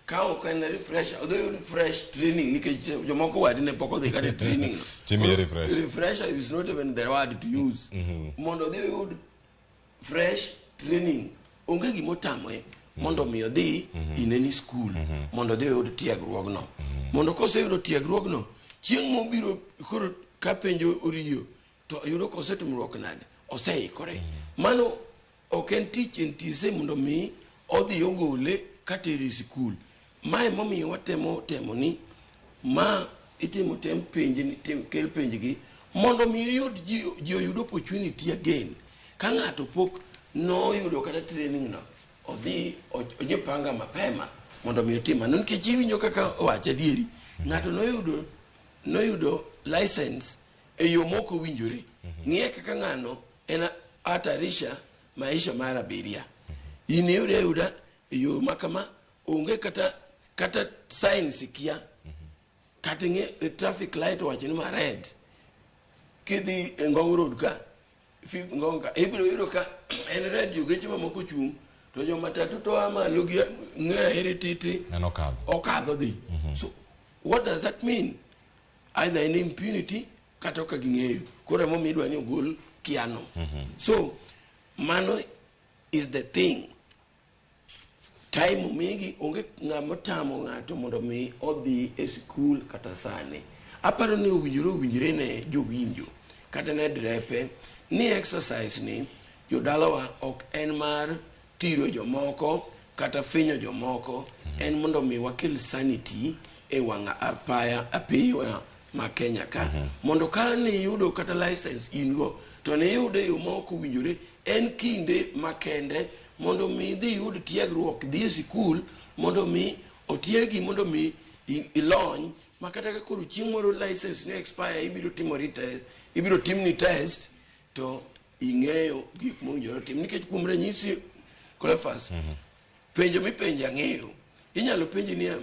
ka ok en refresher odhi oyud fresh training nikech jomoko wadi ne pok odhi kata e training no. Timiye refresh. Refresher is not even the word to use. Mondo odhi oyud fresh training onge gimotamoe mondo mi odhi in any school mondo odhi oyud tiegruogno. Mondo koseyudo tiegruogno chieng' mobiro koro ka penjo oriyo to yudo kosetimruok nade oseikore. Mano ok en tich NTSA mondo mi odhi ogole katere e sikul. Mae momiyo watemo temo ni ma itimo tem penj tim kel penj gi mondo mi oyud ji oyud opportunity again. Ka ng'ato pok noyudo kata training no odhi ojipanga mapema mondo mi otim mano nikech iwinjo kaka owacho adieri ng'ato noyudo license e yo mok owinjore. Ng'iye kaka ng'ano en hatarisha maisha mar abiria. In iyude ayuda e yo ma kama onge kata signs ikia. Kata ing'e traffic light owacho ni ma red. Kidhi e Ngong Road ka, Fifth Ngong ka, ibiro yudo ka en red jogeche mamoko chung' to jo matatu to a malo gi ng'e ere titi En okadho. okadho dhi. So what does that mean? Either in impunity kata ok ging'eyo. Koro emomiyo idwa ni ogol kiano. So mano is the thing. Time omigi onge ng'ama otamo ng'ato mondo mi odhi e sikul kata sani. Aparo ni owinjore owinjre ne jowinjo kata ne drepe ni exercise ni jodalawa ok en mar thiro jomoko kata finyo jomoko en mondo mi wakel sanity e wang' apaya apiwa ma Kenya ka mondo ka niyudo kata license in go to niyude e yo ma ok owinjore en kinde makende mondo mi idhi yud tiegruok dhi e sikul mondo mi otiegi mondo mi ilony ma kata ka koro chieng' moro license ni expire ibiro timo retest ibiro timni test to ing'eyo gik mowinjore otim nikech kuom ranyisi Cleophas penjo mipenjo ang'eyo inyalo penji niya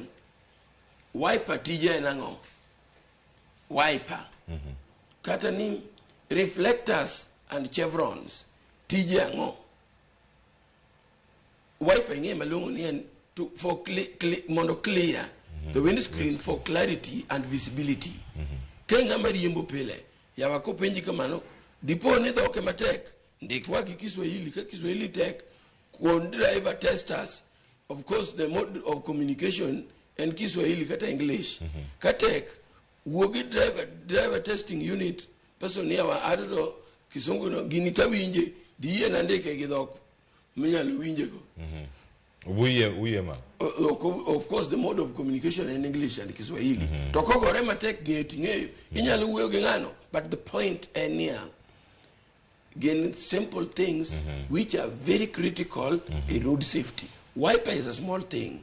wiper tije en ang'o wiper kata ni reflectors and chevrons tije ang'o wiper ing'eyo malong'o ni en to, for mondo clear the windscreen for clarity and visibility ka ng'ama riembo pile yawa kopenji kamano dipo ni dhoke matek ndikwa gi Kiswahili ka Kiswahili tek kuon driver testers of course the mode of communication en Kiswahili kata English ka tek wuo gi driver testing unit person ni yawa ato kisungu no gini tawinje diyie nandike gi dhok minyalo winjego Uyie uyie ma. Of course the mode of communication in English and Kiswahili to kogore matek ng'eyo ting'eyo inyalo wuoyo gi ng'ano but the point en niya gin simple things which are very critical in road safety wiper is a small thing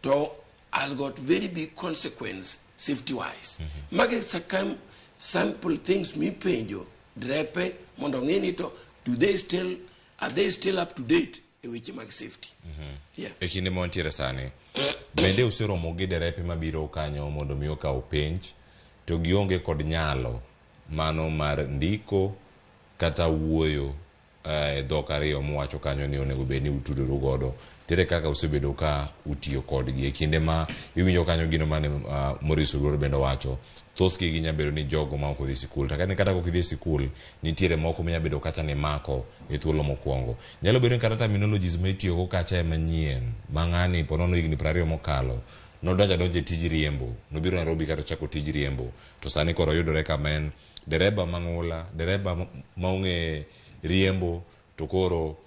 to has got very big consequence safety wise magi sakam simple things mipenjo drepe mondo ng'e ni to do they still are they still up to date e weche mag safety yeah. E kinde ma wantiere sani, bende useromo gi derepe mabiro kanyo mondo mi okaw penj to gionge kod nyalo mano mar ndiko kata wuoyo e dhok ariyo muwacho kanyo ni onego bed ni utudoru godo tere kaka usebedo ka utiyo kodgi e kinde ma iwinjo kanyo gino mane Maurice Oduor bende owacho thothgi ginya bedo ni jogo ma ok odhi sikul to kata kata ok idhi sikul nitiere moko minya bedo kacha ni mako e thuolo mokwongo nyalo bedo ni kata terminologies ma itiyogo kacha ema nyien ma ng'ani po nono higni 20 mokalo nodonjo adonja e tij riembo nobiro Nairobi kata ochako tij riembo to sani koro oyudore kama en dereba mang'ula dereba maong'e riembo to koro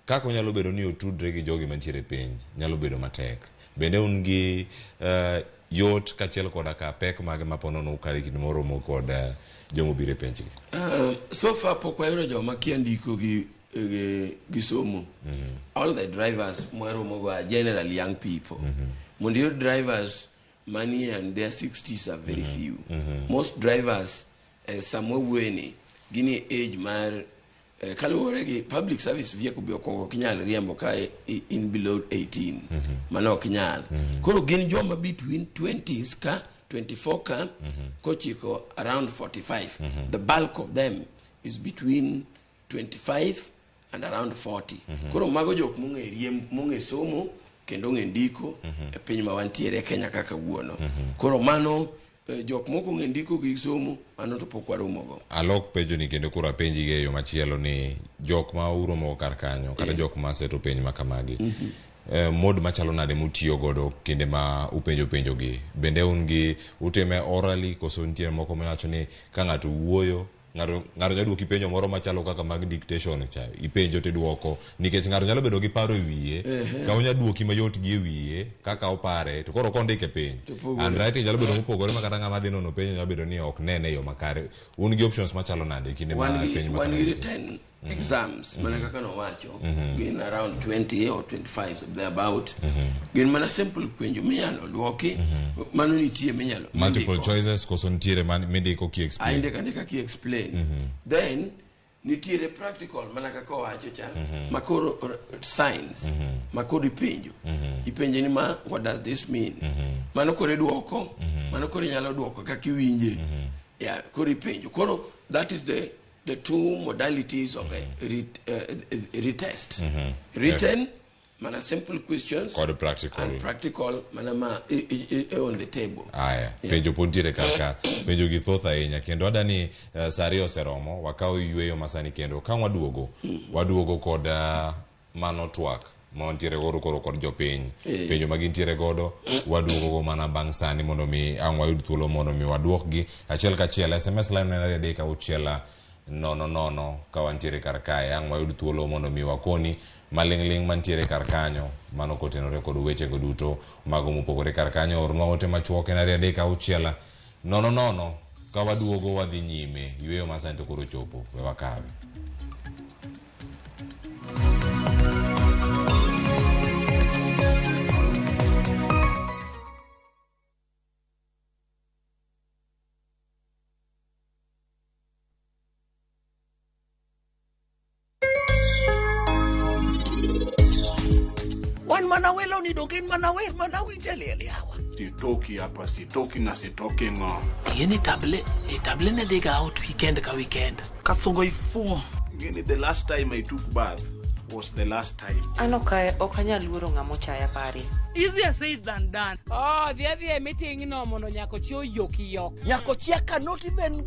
kaka onyalo bedo ni otudre gi jogi mantiere e penj nyalo bedo matek bende un gi yot kaachiel koda ka pek mage ma po nono ukale kinde moromo kod jomobiro e penj gi So far pok wayudo joma kia ndiko gi somo all the drivers mwaromogo are generally young people mondo iyud drivers manie and their 60s are very few most drivers sama wawuoye ni gin e age mar kaluwore gi public service vehicle be okwongo ok inyal riembo ka in below 18 mano ok inyal koro gin joma between 20s ka 24 ka kochiko around 45 the bulk of them is between 25 and around 40 koro mago jok mong'e riemb mong'e somo kendo ong'e ndiko e piny ma wantiere e Kenya kaka wuono koro mano jok moko ong'e ndiko gi somo mano to pok waromogo alok penjo ni kendo koro apenji gi e yo machielo ni jok ma uromogo kar kanyo kata jok ma seto penj ma kamagi mode machalo nade mutiyo godo kinde ma upenjo penjo gi bende un gi utime orally koso nitie moko mawacho ni ka ng'ato wuoyo ng'ato ng'ato nyalo duoki penjo moro machalo kaka mag dictation cha ipenjo tiduoko nikech ng'ato nyalo bedo gi paro e wiye ka onya duoki mayot gi e wiye kaka opare to koro kondike piny Topogore. handwriting nyalo bedo mopogore ma kata ng'ama dhi nono penjo nyalo bedo ni ok nene e yo makare un gi options machalo nade e kinde ma wan gi penj ma wan gi kamae nitie? written exams mana kaka nowacho gin around 20 or 25 thereabout gin mana simple penjo minyalo duoki mano nitie minyalo multiple mindiko. choices koso nitiere man mindiko ki explain aindika andika ki explain then nitiere practical mana kaka owacho cha makoro science makoro ipenjo ipenje ni ma what does this mean mano koro iduoko mano koro inyalo duoko kaka iwinje yeah koro ipenjo koro that is the two modalities of a retest written mana simple questions Kod practical. and practical mana ma on the table Aya, penjo pod nitiere kar ka penjo gi thoth ahinya kendo adani sa ariyo oseromo wakaw yweyo masani kendo ka waduogo waduogo kod mano twak Ma wantiere godo koro kod jopiny. Penjo ma gintiere godo waduogo go mana bang' sani mondo mi ang' wayud thuolo mondo mi waduokgi achiel kachiel. SMS line en 23600 ka wantiere kar kae ang' wayud thuolo mondo mi wakoni maling'ling' mantiere kar kanyo mano kotenore kod wechego duto mago mopogore kar kanyo. Ornwa ote machuok en 23600 ka waduogo wadhi nyime. Yueyo ma sani to koro chopo we wakawe. Wan mana welo ni donge en mana wer mana winje liel yawa. Sitoki hapa, sitoki na sitoki ng'o. Ing'eni table, e table ne dhiga out weekend ka weekend. Kasongo ifuo. Ing'eni the last time I took bath was the last time. An ok anyal luoro ng'ama ochaya pari. Easier said than done. Oh, dhi adhiya e meeting no mondo nyakochia oyoki yok. Nyakochia cannot even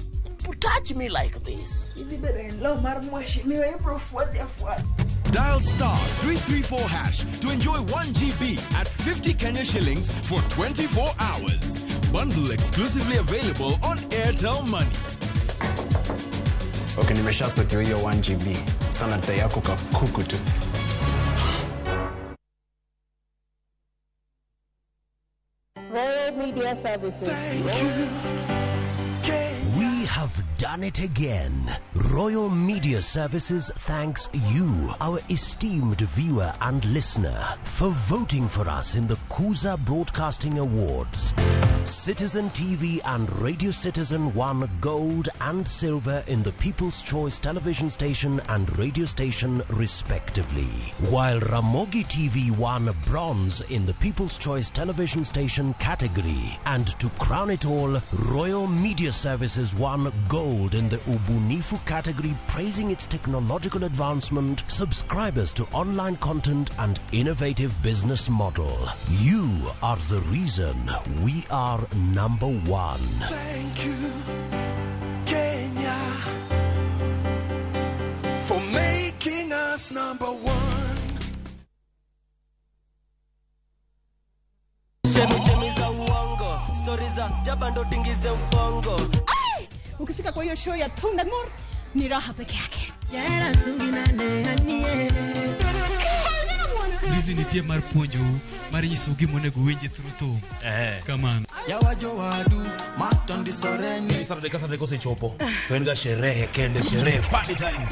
touch me like this. Idhi bedo e law mar mheshimiwa ibro fwadhi afwadhi. Dial star 334 hash to enjoy 1 GB at 50 Kenya shillings for 24 hours. Bundle exclusively available on Airtel Money. Okay, nimeshasotiwa hiyo 1 GB. Sana dai yako kakuku tu. Royal Media Services. Thank you. We have done it again. Royal Media Services thanks you, our esteemed viewer and listener, for voting for us in the Kuza Broadcasting Awards. Citizen TV and Radio Citizen won gold and silver in the People's Choice Television Station and Radio Station, respectively, while Ramogi TV won bronze in the People's Choice Television Station category. And to crown it all, Royal Media Services won gold in the Ubunifu category, praising its technological advancement, subscribers to online content, and innovative business model. You are the reason we are number one. Thank you, Kenya, for making us number one. Chemi za uongo, stori za jaba ndo tingize ubongo. Ukifika kwa hiyo show ya Thundagmore ni raha peke yake. Hizi nitie mar puonjou mar nyisou gima onego uwinji through thum. Kamano. Saturday ka Saturday kosechopo to en ga sherehe kende, sherehe, party time.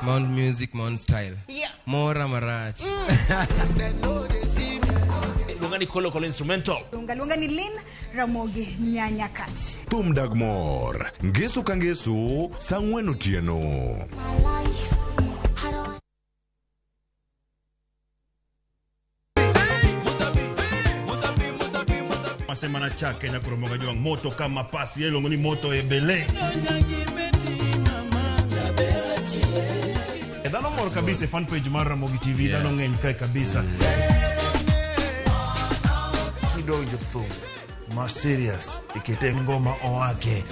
Mount music, Mount style. Yeah. Mora marach. Luonga ni Kolo Kolo instrumental. Luonga ni Lynn Ramogi Nyanyakach. Thum dag mor. Ngeso ka ngeso, saa 4 otieno. Masema na chake na kuromoga juang moto kama pasi yelo ni moto ebele. Dhano mor kabisa fan page mar Ramogi TV, dhano ng'eny kae kabisa. Kidonjo thum ma serious ikete ngoma owake.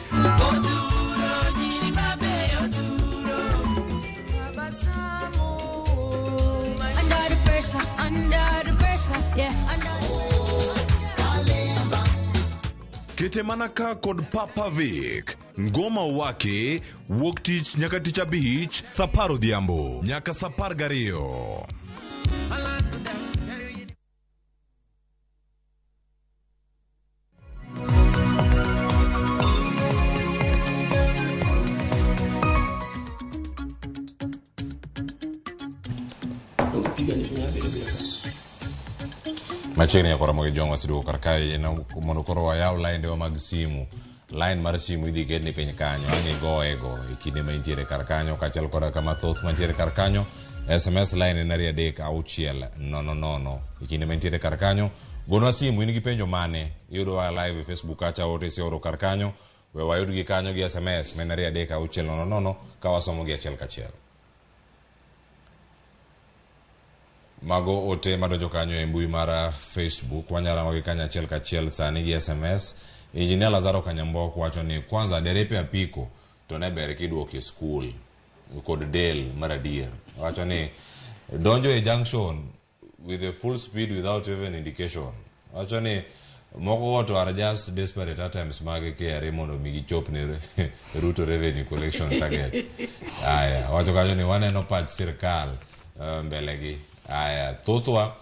Under the pressure, under the pressure, yeah. Kete mana ka kod Papa Vic. Ngoma wake wuok tich nyaka tich abich saa 10 odhiambo nyaka saa 12. Machiegni ya Ramogi Jwang' waseduogo kar kae mondo koro wayaw laindewa mag simu. Line mar simu idhi ketni piny kanyo, ang' igoye go e kinde ma intiere kar kanyo, kaachiel koda kama thoth mantiere kar kanyo. SMS line en 23600 e kinde ma intiere kar kanyo. Gonwa simu, in gi penjo mane? Iyudowa live e Facebook kacha, ote iseoro kar kanyo. We wayudgi kanyo gi SMS ma en 23600 ka wasomogi achiel kachiel. Mago ote madonjo kanyo e mbui mar Facebook, wanyalo kanyo achiel kachiel sani gi SMS. Engineer Lazaro Kanyambok wacho ni kwanza derepe apiko to ne ber kiduoke e skul kod del mar adier. Wacho ni Donjo e junction with a full speed without even indication. Wacho ni moko go to are just desperate attempts mag KRA mondo mi gichop ne Ruto revenue collection target. Aya, wacho kanyo ni waneno pach sirkal mbele gi. Aya, thothwa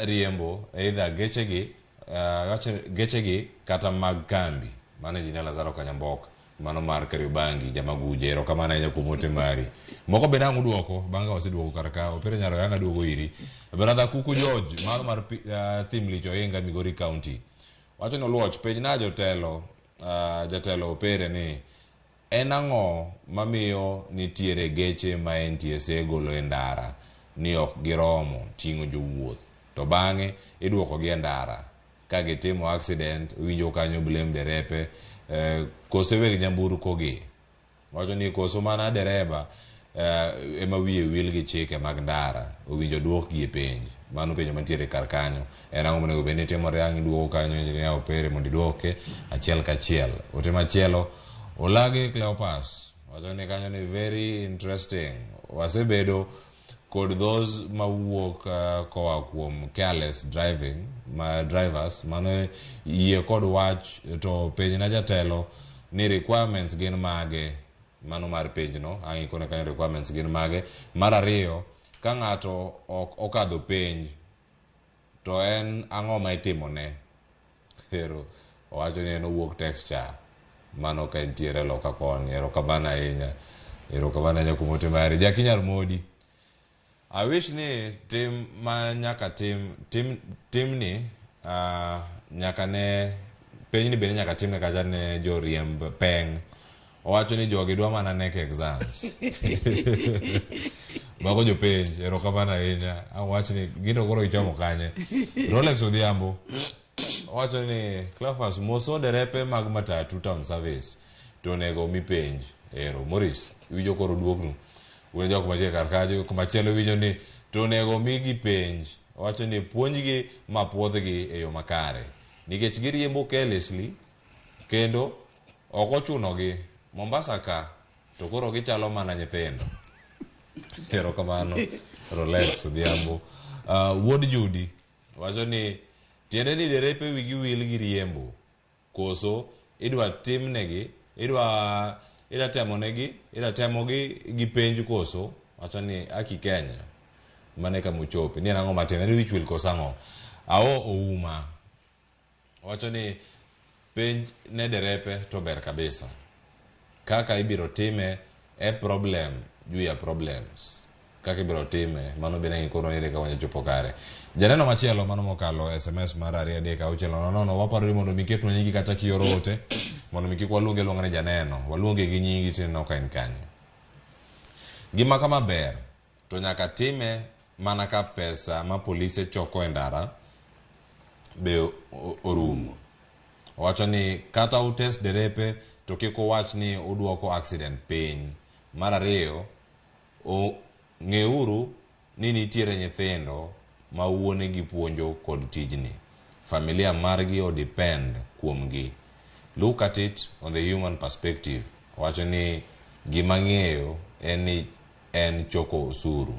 riembo either gechegi wacho gechegi kata mag kambi. Mano Engineer Lazaro Kanyambok, mano mar Kariobangi, Jamaguje. Erokamano ahinya kuom ote mari. Moko bende ang' uduoko, bang' ka waseduoko kar ka. Opere Nyaro Yanga duogo iri. Brother Kuku George, mano mar Thim Lich Ohinga, Migori County. Wacho ni Oluoch, penjna jotelo, jatelo Opere ni en ang'o mamiyo nitiere geche ma NTSA golo e ndara ni ok giromo ting'o jowuoth to bang'e iduokogi e ndara ka gitimo accident iwinjo kanyo blame derepe kose weg nyamburko gi. Wacho ni koso mana dereba ema wiye wil gi chike mag ndara owinjo duokgi e penj. Mano penjo mantiere kar kanyo. En ang'o monego bed ni timore ang' iduoko kanyo Engineer Opere mondo iduoke achiel kachiel. Ote machielo Olagi Cleopas wacho ni kanyo ni very interesting. Wasebedo kod those mawuok koa kuom careless driving ma drivers mano yie kod wach to penjna jatelo ni requirements gin mage. Mano mar penjno ang' ikone kanyo requirements gin mage. Mar ariyo, ka ng'ato ok okadho penj to en ang'o ma itimone? Ero owacho ni en owuok texture mano ka entiere loka koni. Erokamano ahinya. Erokamano ahinya kuom ote mari. Jaki Nyar Modi, I wish ni tim ma nyaka tim timni nyaka ne penjni bende nyaka timne kata ne joriemb peng. Owacho ni jogi dwa mana nek exams. Mago jopenj, erokamano ahinya. Awach ni gino koro ichomo kanye. Rolex Odhiambo owacho ni Cleophas moso derepe mag matatu town service to onego mi penj. Ero Morris, iwinjo koro duoknu. Un jok mantie kar kanyo, kumachielo iwinjo ni to onego migi penj. Owacho ni puonjgi ma puodhgi e yo makare. Nikech giriembo carelessly kendo ok ochunogi. Mombasa ka to koro gichalo mana nyithindo. Erokamano Rolex Odhiambo. Wuod Judy wacho ni tiende ni derepe wigi wil gi riembo koso idwa timnegi, idwa temonegi, idwa temogi gi penj koso. Wacho ni aki Kenya mane kama ochope ni en ang'o matin, en wich wil koso ang'o. Ao Ouma wacho ni penj ne derepe to ber kabisa. Kaka ibiro time e problem juu ya problems. Kaka ibiro time mano bende ng'ikoro ni ka wanyachopo kare. Janeno machielo mano mokalo SMS mar 2 3 6 0 waparo ni mondo miketwa nyingi kata kioro ote mondo mi kik waluonge luonga ni janeno, waluonge gi nyingi tineno ka en kanyo. Gima kama ber to nyaka time mana ka pesa ma polise choko e ndara be orumo. Owacho ni kata utest derepe to kik uwach ni uduoko accident piny. Mar ariyo, ng'euru ni nitiere nyithindo ma wuonegi puonjo kod tijni. Familia margi o depend kuomgi. Look at it on the human perspective. Owacho ni gima ng'eyo en ni en choko osuru.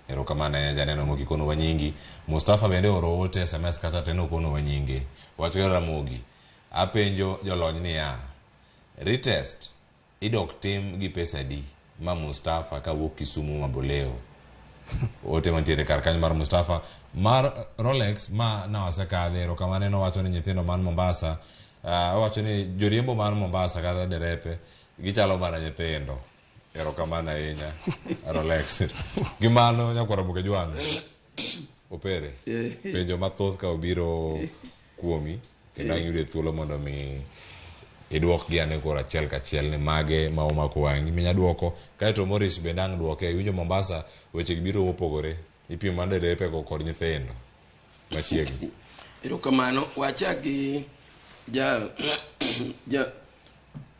Erokamano ahinya janeno mokikonowa nyingi. Mustafa bende oro ote SMS kata teno okonowa nyinge. Wacho Ramogi, apenjo jolony niya, retest idok tim gi pesa adi ma Mustafa kawuok Kisumu Maboleo? Ote mantiere kar kanyo mar Mustafa. Mar Rolex ma nawasekadhe, erokamano en owacho ni nyithindo man Mombasa, owacho ni joriembo man Mombasa kata derepe gichalo mana nyithindo. Erokamano ahinya Rolex. Gi mano nyakwar Oboke Jwang' Opere, penjo mathoth ka obiro kuomi kendo ang' iyude thuolo mondo mi iduokgi ane koro achiel kachiel ni mage ma omako wang'i minya duoko. Kaeto Morris bende ang' duoke. Iwinjo Mombasa weche gi biro mopogore, ipimo mana derepe go kod nyithindo machiegni. Erokamano. Wachak gi ja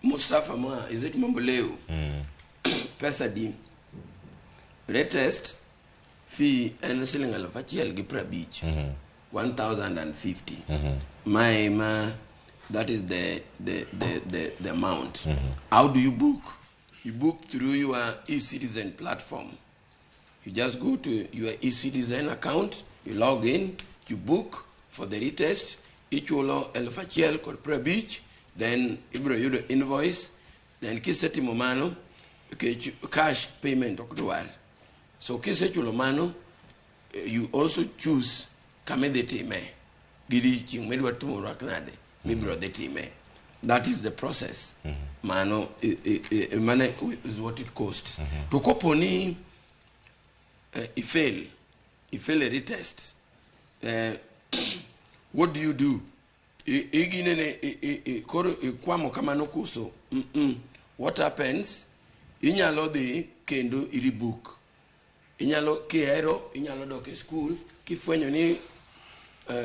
Mustafa ma is it Mamboleo? Pesa di retest fee en siling 1,050. 1,050. My that is the amount. How do you book? You book through your e-citizen platform. You just go to your eCitizen account, you log in, you book for the retest, ichulo 1,050, then ibiro yudo invoice, then kisetimo mano, nikech cash payment ok dwar. So kisechulo mano, you also choose kama idhi time gi odiechieng' midwa timo rwak nade mibiro dhi time. That is the process. Mano mano is what it costs. To kopo ni ifail a retest, what do you do? Iginene koro ikwamo kamano kuso? What happens? Inyalo dhi kendo irebook. Inyalo kihero, inyalo dok e school kifwenyo ni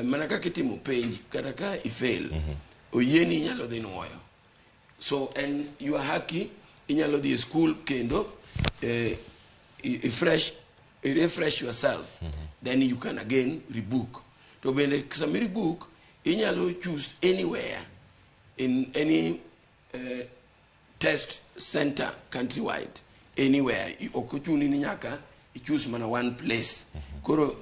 mana kaka itimo penj kata ka ifail, oyieni inyalo dhi nuoyo. So en your haki, inyalo dhi e school kendo i refresh yourself, then you can again rebook. To bende sama rebook, inyalo choose anywhere in any test center countrywide, anywhere. Ok ochuni ni nyaka i choose mana one place. Koro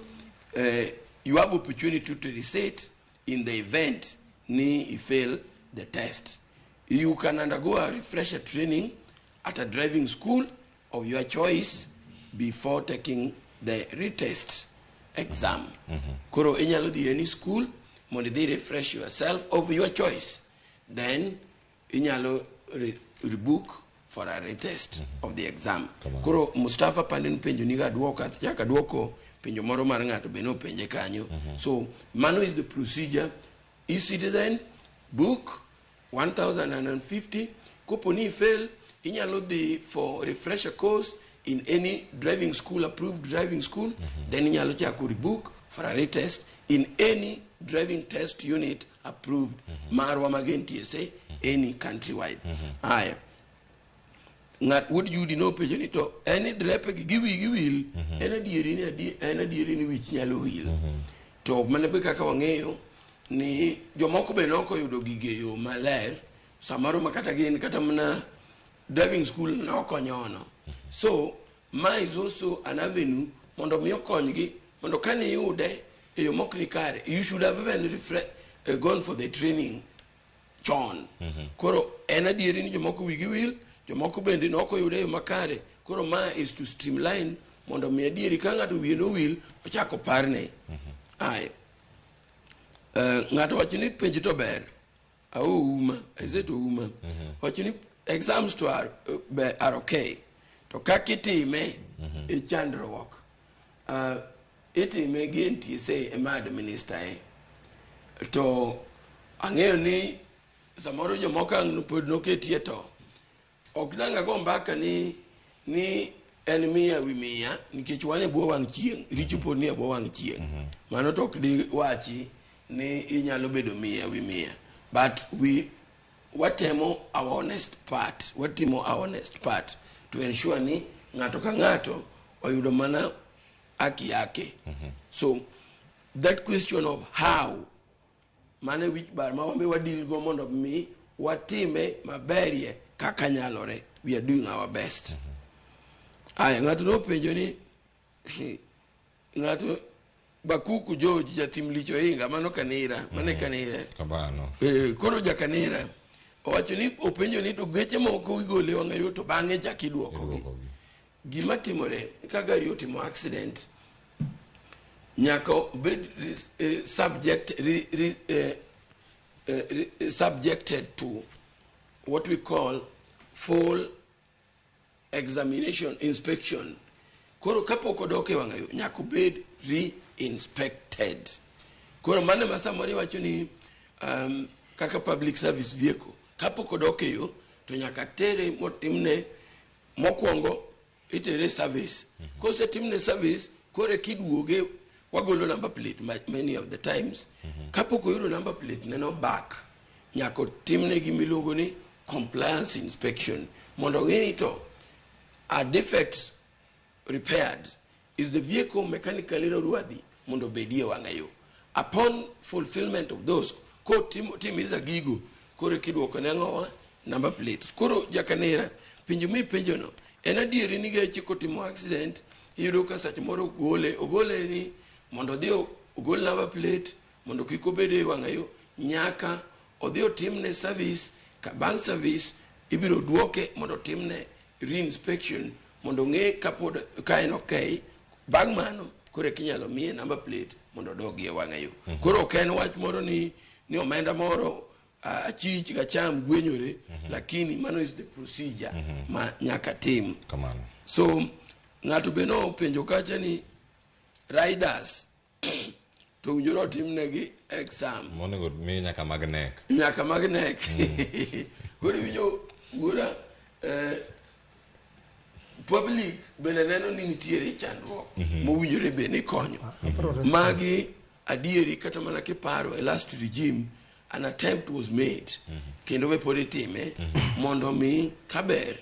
you have opportunity to reset in the event ni you fail the test. You can undergo a refresher training at a driving school of your choice before taking the retest exam. Koro inyalo dhi any school mondo idhi refresh yourself of your choice, then inyalo rebook for a retest of the exam. Koro Mustafa pande penjo niga duoko, achako aduoko penjo moro mar ng'ato be nopenje kanyo. So mano is the procedure. eCitizen, book, 1050. Kopo ni fail, inyalo dhi for refresher course in any driving school, approved driving school, then inyalo chako rebook for a retest in any driving test unit approved marwa mag NTSA, any countrywide. Haya, ng'at wuod Judi nopenjo ni to en ni drepe gi gi wigi wil, en adieri ni en adieri ni wich nyalo wil? To mana be kaka wang'eyo ni jomoko be nok oyudo gigi e yo maler samoro, ma kata gin kata mana driving school nokonyono. So ma is also an avenue mondo mi okonygi mondo kane iyude e yo mok ni kare, you should have even gone for the training chon. Koro en adieri ni jomoko wigi wil, jomoko bende nok oyude e yo makare. Koro ma is to streamline mondo mi adieri ka ng'ato wiye nowil ochako parne. Aye. Ng'ato wacho ni penj to ber aouma is ouma wacho ni exams to are okay, to kaka itime e chandruok. Itime gi NTSA ema administer e. To ang'eyo ni samoro jomoko ang' pod noketie, to ok dang' ago mbaka ni en 100 wi 100 nikech wan e bwo wang' chieng', richo pod ni e bwo wang' chieng'. Mano to ok di wachi ni inyalo bedo 100 wi 100, but we watemo our honest part, watimo our honest part to ensure ni ng'ato ka ng'ato oyudo mana haki yake. So that question of how, mano e wich bar ma wambe wadeal go mondo mi watime maberie kaka nyalore. We are doing our best. Aya, ng'ato nopenjo ni ng'ato Bakuku George jatim licho inga mano kanira mano e kanira. Kamano. Koro jakanira owacho ni openjo ni to geche moko igole e wang'ayo to bang'e chak iduokogi. Gima timore ka gari otimo accident, nyaka obed subject re, re, eh, eh, re, subjected to what we call full examination, inspection. Koro kapok odok e wang'ayo, nyaka obed re-inspected. Koro mano ema samoro iwacho ni kaka public service vehicle, kapok odok e yo to nyaka tere motimne mokwongo, itere service. Kosetimne service, koro kiduoge wagolo number plate. Many of the times, kapok oyudo number plate neno back, nyaka otimne gimiluongo ni compliance inspection mondo ong'e ni to are defects repaired, is the vehicle mechanically roadworthy mondo obedie wang'ayo. Upon fulfillment of those, kotimiza gigo, koro kiduoko ne ang'owa number plate. Koro jakanera, penjo mipenjono en adieri ni geche kotimo accident Iyudo ka seche moro ogole, ogole ni mondo odhi ogol number plate mondo kik obed e wang'a yo nyaka odhi otimne service. Ka bang' service ibiro duoke mondo otimne reinspection mondo ong'e kapod ka en okay. Bang' mano koro eka inyalo miye number plate mondo odogi e wang'a yo. Koro ok en wach moro ni omenda moro achich gacham gwenyore, lakini mano is the procedure ma nyaka tim. Kamano. So ng'ato be nopenjo kacha ni riders to owinjore otimnegi exam. Monego mi nyaka mag nek. Nyaka mag nek. Koro iwinjo wuora, public bende neno ni nitiere chandruok mowinjore bed ni konyo. Magi adieri kata mana kiparo e last regime an attempt was made kendo be pod itime mondo mi kaber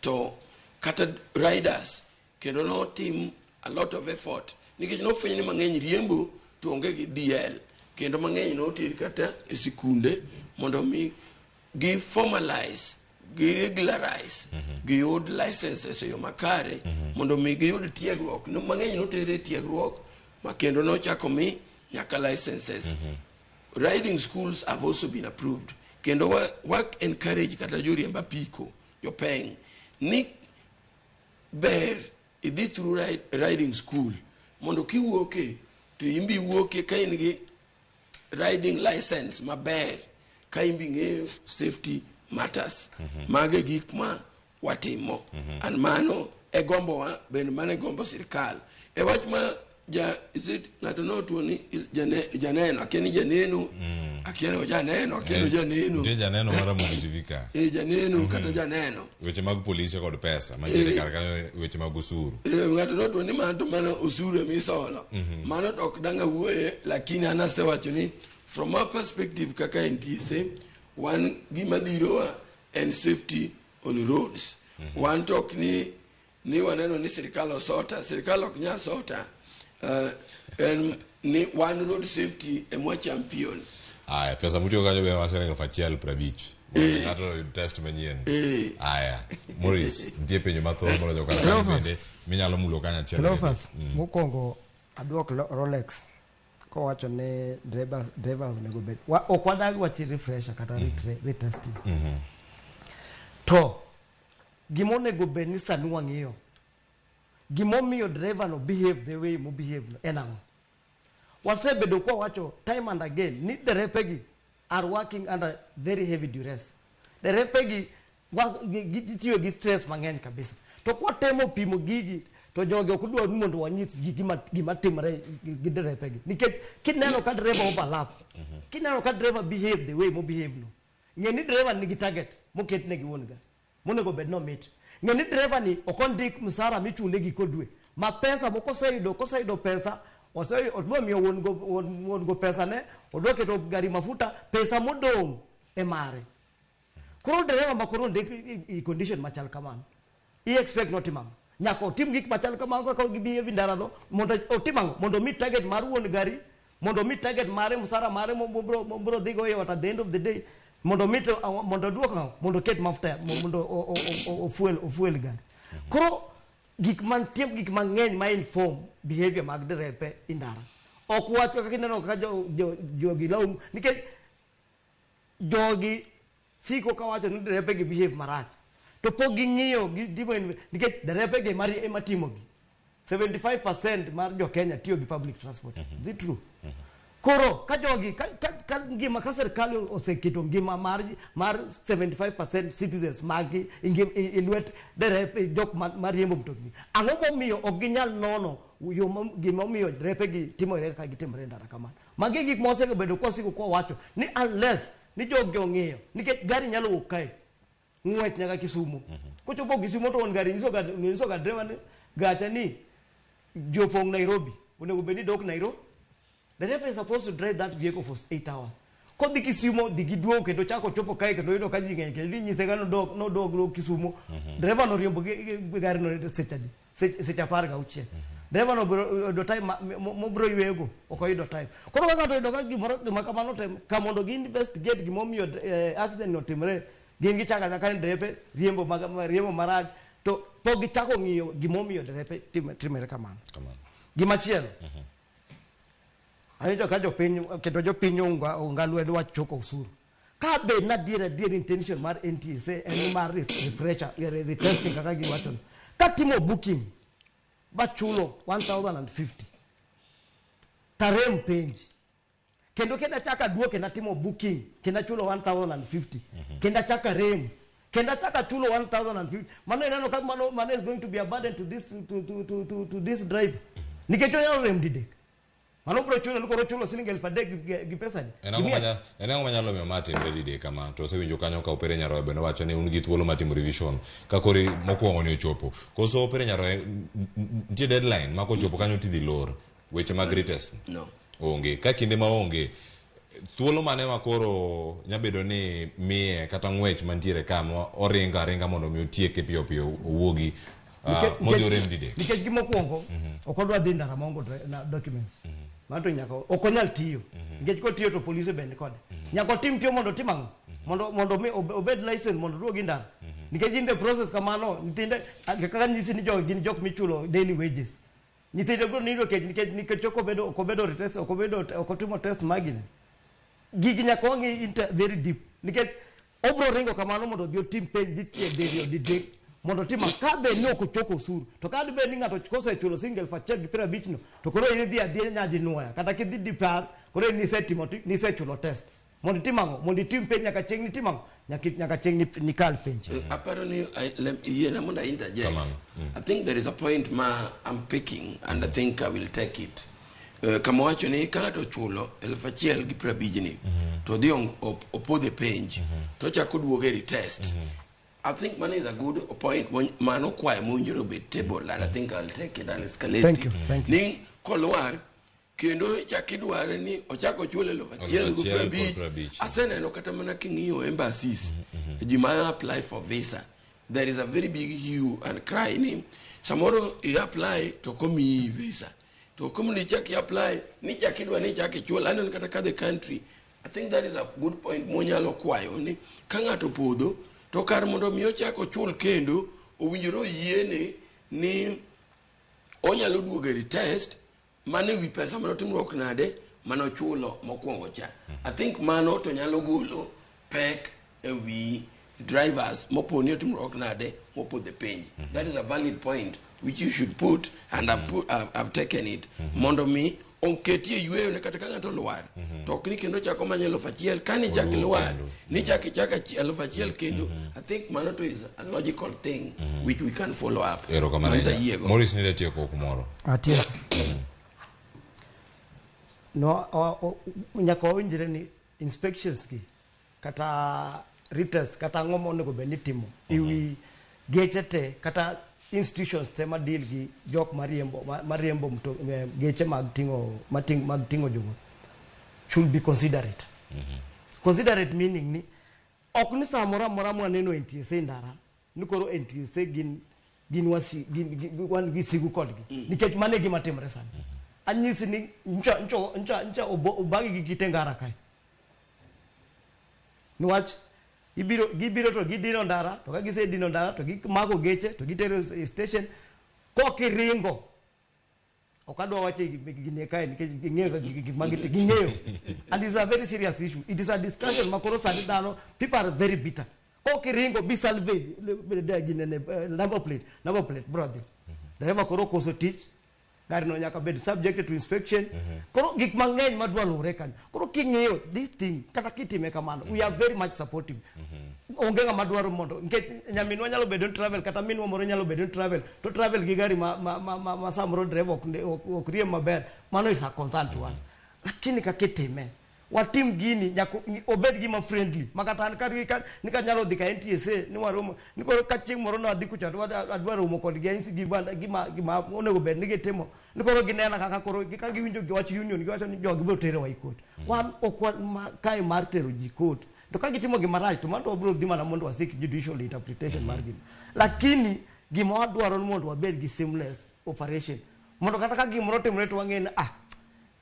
to kata riders kendo notim a lot of effort nikech nofweny ni mang'eny riembo to onge gi DL kendo mang'eny noter kata e sikunde mondo mi gi formalize, gi regularize, giyud licenses e yo makare mondo mi giyud tiegruok. Mang'eny noter e tiegruok ma kendo nochako mi nyaka licenses. Riding schools have also been approved kendo wa encourage kata joriemb apiko jopeng ni ber idhi through riding school mondo kiwuoke to imbi wuoke ka in gi riding license maber ka imbi ng'eyo safety matters. Mago e gik ma watimo an mano e gombowa bende mano e gombo sirikal e wach ma ja is it ng'ato notuo ni janeno akia ni janeno akia ni ojaneno akia ni ojaneno. Nitie janeno mar Ramogi TV ka. E janeno kata janeno. Weche mag polise kod pesa mantiere kar kanyo, weche mag osuru. Ng'ato notuo ni mano to mano osuru emisolo. Mano to ok dang' awuoye, lakini an asewacho ni from our perspective kaka NTSA wan gima dhirowa en safety on roads. Wan to ok ni waneno ni sirikal osota, sirikal ok nyal sota, en ni wan road safety emwa champion. Aya, pesa mutiyo kanyo be wacho ni 1,050 mondo ng'ato oyud test manyien. Aya, Maurice, nitie penjo mathoth moloyo kar kanyo Cleophas. bende minyalo mulo kanyo achiel. Cleophas, mokwongo aduok Rolex kowacho ni driver onego bed ok wadagi wach refresher kata retesting. To gima onego bed ni sani wang'iyo gimomiyo driver no behave the way mo behave no en ang'o? Wasebedo kwa wacho time and again ni derepe gi are working under very heavy duress. Derepe gi gitiyo gi stress mang'eny kabisa. To kwatemo pimo gigi to jogi ok dwar ni mondo wanyis ji gima timre gi derepe gi. Nikech kineno ka driver overlap, kineno ka driver behave the way mo behave no, ng'e ni driver nigi target moketne gi wuon gari monego bed nomit. Ng'e ni driver ni ok ondik msara michule giko dwe ma pesa moko koseyudo pesa odwa miyo wuon go pesa ne odwa keto gari mafuta pesa modong' e mare. Koro dereva ma koro ondik i condition machal kamano i expect notim ang'o? Nyaka otim gik machal kamano kaka gibehave e ndara no mondo otim ang'o? Mondo omi target mar wuon gari, mondo omi target mare msara mare mobro dhigo e ot at the end of the day, mondo omi to mondo oduok ang'o? Mondo oket mafuta mondo ofuel gari. Koro gik mantie gik mang'eny ma inform behavior mag derepe e ndara. Ok wach kaka ineno ka jogi laumu nikech jogi siko kawacho ni derepe gi behave marach. To pok ging'iyo gitimo nikech derepe gi mari ema timo gi. 75% mar jo Kenya tiyo gi public transport. Is it true? Koro ka jogi ka ngima ka sirkal oseketo ngima mar 75% citizens magi i lwet derepe jok mariembo mtokni. Ang'o momiyo ok ginyal nono yo gima omiyo derepe gi timore kaka gitimore e ndara kamano? Magi gik ma osebedo kwasiko kwawacho ni unless ni jogi ong'iyo nikech gari nyalo wuok kae ng'wech nyaka Kisumu. Kochopo Kisumu to wuon gari nyiso ga driver ni gacha ni jopong' Nairobi onego bed ni dok Nairobi. The driver is supposed to drive that vehicle for 8 hours. Kodhi Kisumu dhi giduogo kendo chako chopo kae kendo yudo ka ji ng'eny kendo inyise ga nodok Kisumu. Driver no riembo gi gari no seche adi? Seche 16. Driver no biro yudo time mobiro ywego, ok oyudo time. Koro ka ng'ato oyudo ka gimoro gima kamano tem ka mondo gi investigate gimomiyo accident no timre, gin gichako achaka ni derepe riembo marach. To pok gichako ng'iyo gimomiyo derepe timore kamano. Gimachielo, awinjo ka jopiny kendo jopiny onga lwedo wach choko osuru. Ka bed na adier intention mar NTSA en mar refresher, retesting kaka giwacho no. Katimo booking bachulo 1050 tarem penj. Kendo kenda chaka duoke natimo booking kenda chulo 1050 kenda chaka rem kenda chaka chulo 1050. Mano ineno ka mano is going to be a burden to this to this driver. Nikech onyalo rem didek. Mano bro chulo koro chulo siling 3000 gi pesa ni. En ang'o manyalo miyo ma timre didek kama? To osewinjo kanyo ka Opere Nyaroya bende wacho ni un gi thuolo mar timo revision ka koro mokwongo ni ochopo. Koso Opere Nyaroya nitie deadline ma kochopo kanyo tidhi lor weche mag retest? No. Onge. Ka kinde ma onge, thuolo mane ma koro nyabedo ni miye kata ng'wech mantiere ka ma oringo aringa mondo mi otieke piyo piyo owuogi modhi orem didek? Nikech gimokwongo ok odwa dhi ndara maonge documents. Mano to nyaka ok onyal tiyo. Nikech kotiyo to polise bende kode. Nyaka otim tiyo mondo otim ang'o? Mondo mi obed license mondo oduogi ndara. Nikech in the process kamano nyithinde kaka nyisi ni jogi gin jok michulo daily wages. Nyithindo biro nindo nikech ok obedo retest, ok otimo test magine. Gigi nyaka wang'i very deep. Nikech obro ringo kamano mondo odhi otim penj dichiel diriyo didek mondo otim ka bed ni ok ochoko osuru. To ka bed ni ng'ato kosechulo siling 1050 no to koro in idhi adhiya nyadinwoya kata kidhi dipar koro in nisechulo test. Mondo itim ang'o? Mondo itim penj nyaka chieng' nitim ang'o? Nyaka chieng' nikal penj. Aparo ni yiena mondo I interject. I think there is a point ma I'm picking and I think I will take it. Kama wacho ni ka ng'ato ochulo 1050 ni to odhi opodhe penj to ochako oduoge retest. I think mano is a good point. Mano kwayo mowinjore obed table and I think I'll take it and escalate. Thank you. Thank you. Ni kolwar kendo chak idware ni ochako ochul 1050. Aseneno kata mana king'iyo embassies ji ma apply for visa, there is a very big hue and cry ni samoro i apply to komiyi visa to komni chak i apply ni chak idwa ni chak ichul. Aneno kata ka the country. I think that is a good point monyalo kwayo ni ka ng'ato podho to kar mondo mi ochak ochul kendo owinjore oyiene ni onyalo duogo e retest mane wi pesa manotimruok nade manochulo mokwongo cha. I think mano to nyalo golo pek e wi drivers mopo ni otimruok nade mopodho penj. That is a valid point which you should put and I've taken it. Mondo mi oketie yweyo ne kata ka ng'ato lwar to ok ni kendo chako manyo 1000 kani chak lwar ni chak ichak 1000 kendo. I think mano to is a logical thing which we can follow up. Erokamano. Maurice ni tieko kumoro. Atieko. No, nyaka wawinjre ni inspections gi kata retest kata ang'o monego bed ni itimo ewi geche te kata institutions te ma deal gi jok mariembo geche mag ting'o jowuoth should be considerate. Considerate meaning ni ok ni samoro amora mwaneno NTSA ndara ni koro NTSA gin wan gi sigu kodgi. Nikech mano e gima timore sani. Anyisi ni ncha obagi gi kite ngara kae. Niwach gibiro to gidino ndara, to ka gisedino ndara to gimako geche to gitero e station kokiringo. Ok adwa wacho gini kae nikech ging'eyo gik ma ging'eyo. And it's a very serious issue. It is a discussion ma koro sani dhano people are very bitter. Kokiringo bi salvage number plate brother. Dereva koro koso tich. Gari no nyaka bed subjected to inspection. Koro gik mang'eny madwa luwre kanyo. Koro king'iyo this thing kata kitime kamano, we are very much supportive. Onge ng'ama dwaro mondo nikech nyaminwa nyalo bedo ni travel kata minwa moro nyalo bedo ni travel to travel gi gari ma samoro driver ok riemb maber. Mano is a concern to us. Lakini kaka itime watim gini nyaka obed gima friendly makata an ka nyalo dhi ka NTSA ni waromo ni koro ka chieng' moro nadhi kucha to adwa romo kodgi anyisi gima onego bed ni gitimo ni koro ginena kaka koro ka giwinjo giwach union giwacho ni jogi biro terowa e court. Wan ok wan kae mar tero ji court. To ka gitimo gima rach to mano to wabiro dhi mana mondo wasik judicial interpretation mar gino. Lakini gima wadwaro ni mondo wabed gi seamless operation mondo kata ka gimoro otimore to wang'e ni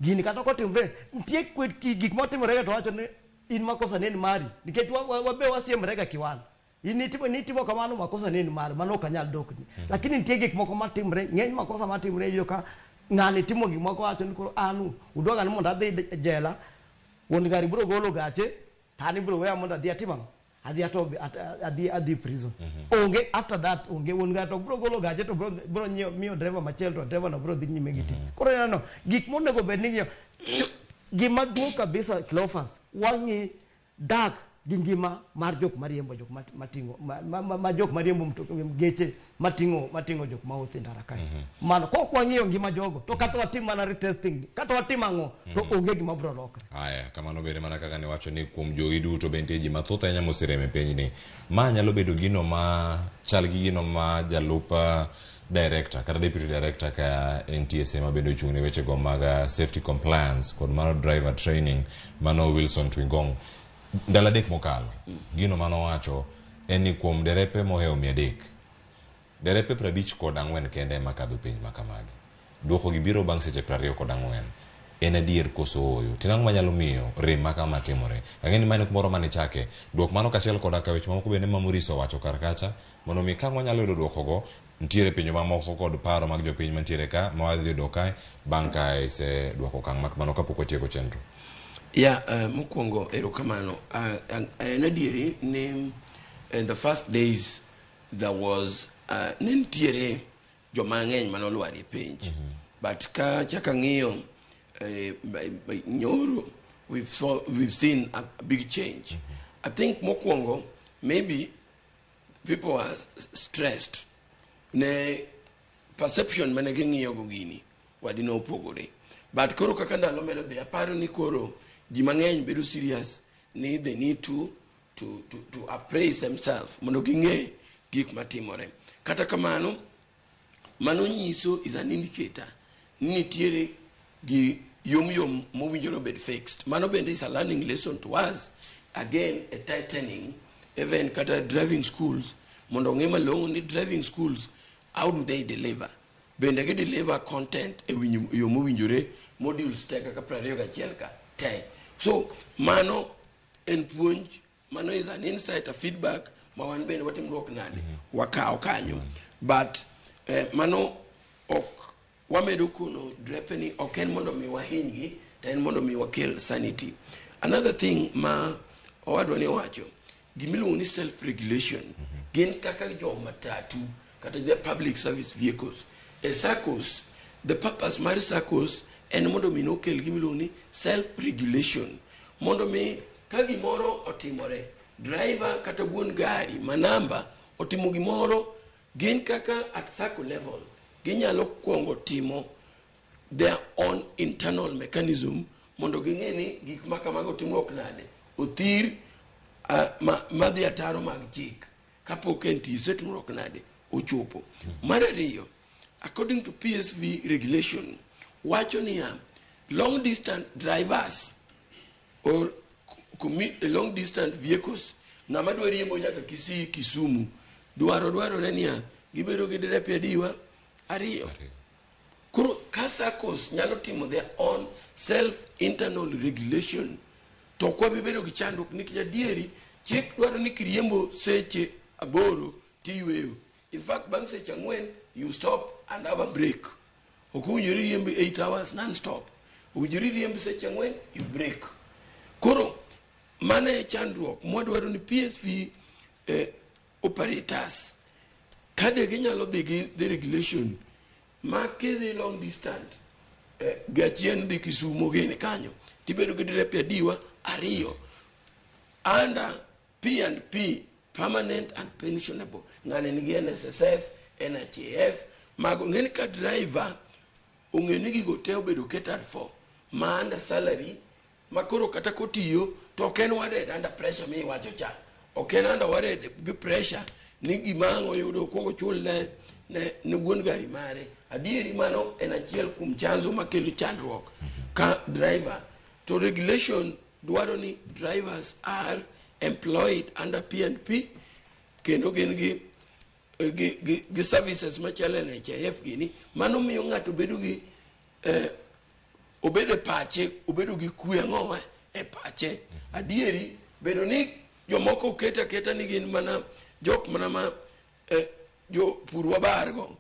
gini kata kotimre nitie gik motimore to wacho ni in makosa ne en mari nikech wabe wasiemre ga kiwan. In itimo nitimo kamano makosa ni en mare, mano ok anyal dokni. Lakini nitie gik moko matimre, ng'eny makosa matimre iyudo ka ng'ani timo gik moko wacho ni koro anu udwaga ni mondo adhi jela, wuon gari biro golo gache, to an ibiro weya mondo adhi atim ang'o? Adhi atobi adhi adhi prison. Onge after that onge wuon gari to biro golo gache to biro biro nyiewo miyo driver machielo to driver no biro dhi nyime gi tich. Koro ineno gik monego bed ni ing'iyo gima duong' kabisa Cleophas wang'i dak gi ngima mar jok mariembo jok mating'o ma jok mariembo geche mating'o mating'o jok ma wuotho e ndara kae. Mano kok wang'iyo ngima jogo to kata watim mana retesting kata watim ang'o to onge gima biro lokre. Aya, kamano bende mana kaka niwacho ni kuom jogi duto be nitie ji mathoth ahinya moserem e pinyni. Ma nyalo bedo gino ma chal gi gino ma jalup director kata deputy director ka NTSA ma bende ochung' ne wechego mag safety compliance kod mano driver training mano Wilson Twingong ndalo adek mokalo gino manowacho en ni kuom derepe mohewo 300 derepe 54 kende ema kadho penj ma kamagi. Dwoko gi biro bang' seche 24. En adier koso ooyo? To ang'o manyalo miyo rem ma kama timore? Ang'e ni mano kumoro mane ichake. Dwok mano kachiel koda ka weche mamoko bende ma Maurice owacho kar kacha mondo mi ka wanyalo yudo dwoko go nitiere penjo mamoko kod paro mag jopiny mantiere ka ma wadhi yudo kae bang' ka isedwoko okang' mak mano kapok watieko chenro. Ya, mokwongo erokamano. En adieri ni in the first days there was ne nitiere joma ng'eny mane olwar e penj. But ka chak ang'iyo nyoro we've seen a big change. I think mokwongo maybe people are stressed ne perception mane ging'iyo go gini wadi ne opogore. But koro kaka ndalo medo dhi aparo ni koro ji mang'eny bedo serious ni they need to appraise themselves mondo ging'e gik matimore. Kata kamano mano nyiso is an indicator ni nitiere gi yom yom mowinjore obed fixed. Mano bende is a learning lesson to us again a tightening even kata driving schools mondo ong'e malong'o ni driving schools how do they deliver bende gi deliver content e yo mowinjore modules te kaka 21 ka te. So mano en puonj, mano is an insight, a feedback ma wan bende watimruok nade wakawo kanyo. But mano ok wamedo kono drepe ni ok en mondo mi wahinygi to en mondo mi wakel sanity. Another thing ma owadwa ni owacho gimiluongo ni self regulation gin kaka jo matatu kata the public service vehicles e SACCOs. The purpose mar SACCOs en mondo mi nokel gimiluongo ni self regulation mondo mi ka gimoro otimore driver kata wuon gari ma namba otimo gimoro gin kaka at SACCO level ginyalo kuongo timo their own internal mechanism mondo ging'e ni gik ma kamago timruok nade othir madhi ataro mag chik kapok NTSA timruok nade ochopo. Mar ariyo, according to PSV regulation wacho niya long distance drivers or long distance vehicles ng'ama dwa riembo nyaka Kisii Kisumu dwarore niya gibedo gi derepe adiwa ariyo. Koro ka SACCOs nyalo timo their own self internal regulation to ok wabi bedo gi chandruok nikech adieri chik dwaro ni kiriembo seche 8 tiyweyo. In fact bang' seche 4 you stop and have a break. Ok owinjore riemb 8 hours non stop. Owinjore riemb seche 4 you break. Koro mano e chandruok mwadwaro ni PSV operators kade ginyalo dhi gi the regulation ma kidhi long distance gachien dhi Kisumu gini kanyo tibedo gi derepe adiwa ariyo under P&P permanent and pensionable. Ng'ani nigi NSSF, NHIF mago ng'eni ka driver ong'eyo ni gigo te obedo catered for ma under salary ma koro kata kotiyo to ok en worried under pressure mi iwacho cha ok en under worried gi pressure ni gima ang' oyudo okuongo chul ne wuon gari mare. Adieri mano en achiel kuom chanzo makelo chandruok ka driver to regulation dwaro ni drivers are employed under P&P kendo gin gi services machalo NHIF gini mano miyo ng'ato bedo gi obedo e pache obedo gi kwe ang'owa e pache. Adieri bedo ni jomoko oketo aketa ni gin mana jok mana ma jopur wabargo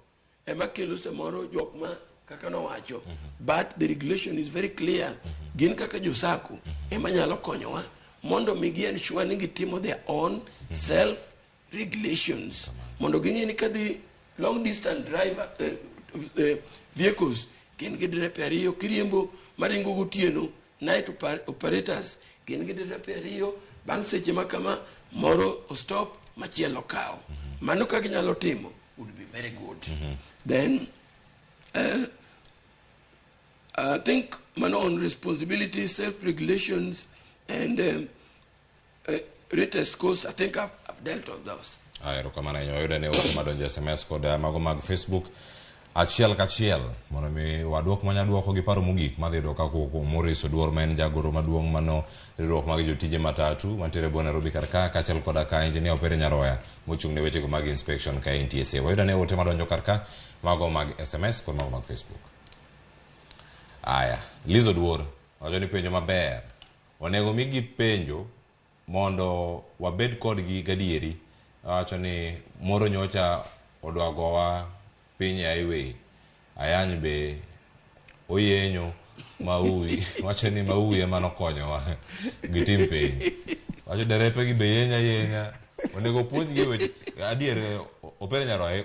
ema kelo samoro jok ma kaka nowacho. But the regulation is very clear. Gin kaka jo SACCO ema nyalo konyowa mondo mi gi ensure ni gitimo their own self regulations mondo ging'e ni kadhi long distance driver vehicles gin gi derepe ariyo, kiriembo maringo gotieno night operators gin gi derepe ariyo, bang' seche ma kama moro ostop machielo kawo. Mano ka ginyalo timo would be very good. Then I think mano on responsibility, self-regulations, and retest cost, I think I've dealt with those. Erokamano ahinya. Wayudo ne ote madonjo SMS kod mago mag Facebook achiel kachiel mondo mi waduok manya duoko gi paro mogik madhi yudo ka kowuok kuom Maurice Oduor ma en jagoro maduong' mano riwruok mag jotije matatu mantiere e bwo Nairobi kar ka kaachiel koda ka engineer Opere Nyaroya mochung' ne wechego mag inspection ka NTSA. Wayudo ne ote madonjo kar ka mago mag SMS kod mago mag Facebook. Aya, Liz Oduor wacho ni penjo maber. Onego migi penjo mondo wabed kodgi gadieri. Wacho ni moro nyocha odwa gowa piny e highway. Ayany be oyenyo maui. Wacho ni maui ema nokonyowa gitim penj. Wacho derepe gi be yenya yenya. Onego puonjgi weche. Adier Opere Nyaroya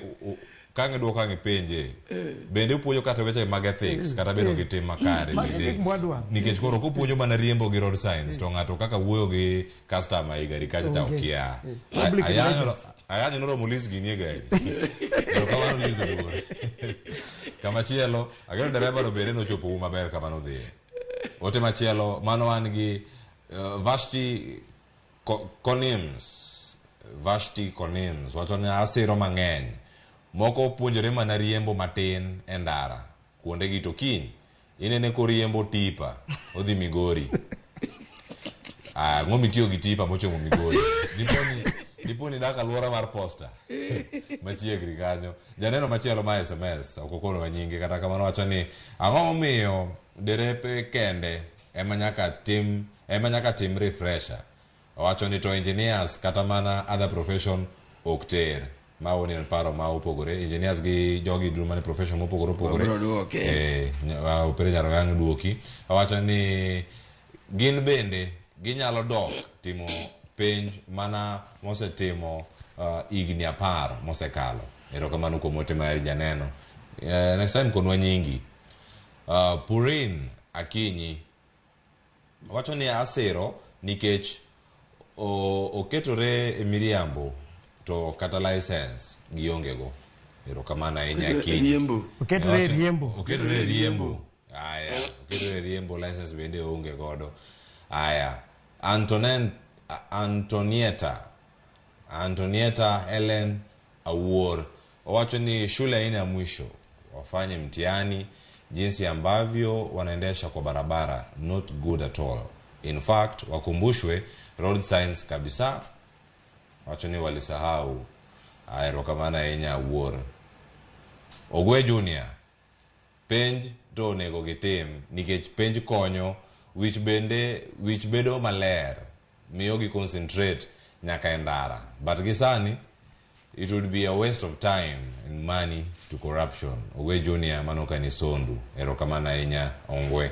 ka ang' iduoko ang' ipenje. Bende upuonjo kata weche mag ethics kata bedo gi tim makare Magi bende. gik mwadwaro. Nikech koro kopuonjo mana riembo gi road signs to ng'ato kaka wuoyo gi customer e gari kacha cha Onge. okia. Public relations. Ayanyo noromo Liz gini e gari. Erokamano Liz Oduor. Kamachielo, ageno dereba no bende nochopo u maber kama nodhiye. Ote machielo, mano wan gi Vashti Konims. Vashti Konims wacho ni asiro mang'eny. Moko puonjore mana riembo matin e ndara kuondegi to kiny inene koriembo tipa odhi Migori. Ang'o mitiyo gi tipa mochomo Migori? Diponi dak alwora mar posta machiegni kanyo. Janeno machielo ma SMS ok okonowa nyinge kata kamano wacho ni ang'o momiyo derepe kende ema nyaka tim refresher. Owacho ni to engineers kata mana other profession ok ter. Ma en paro ma opogore. Engineers gi jogi duto mane profession mopogore opogore. Wabiro duoke. Opere Nyaroya ang' duoki. Owacho ni gin bende ginyalo dok timo penj mana mosetimo higni 10 mosekalo. Erokamano kuom ote mar janeno. Next time konwa nyingi. Purin Akinyi wacho ni asiro nikech oketore e miriambo to kata license gionge go. Erokamano ahinya Akinyi. Riembo. Oketore e riembo. Oketore e riembo. Aya, oketore e riembo license bende onge godo. Aya, Antonieta Helen Awuor owacho ni shule haina ya mwisho, wafanye mtihani jinsi ambavyo wanaendesha kwa barabara not good at all. In fact wakumbushwe road signs kabisa, wacho ni walisahau. Aya, erokamano ahinya Awuor. Ogwe Junior, penj to onego gitim nikech penj konyo wich bende wich bedo maler miyo gi concentrate nyaka e ndara, but gi sani it would be a waste of time and money to corruption. Ogwe Junior mano ka ni Sondu. Erokamano ahinya Ongwe.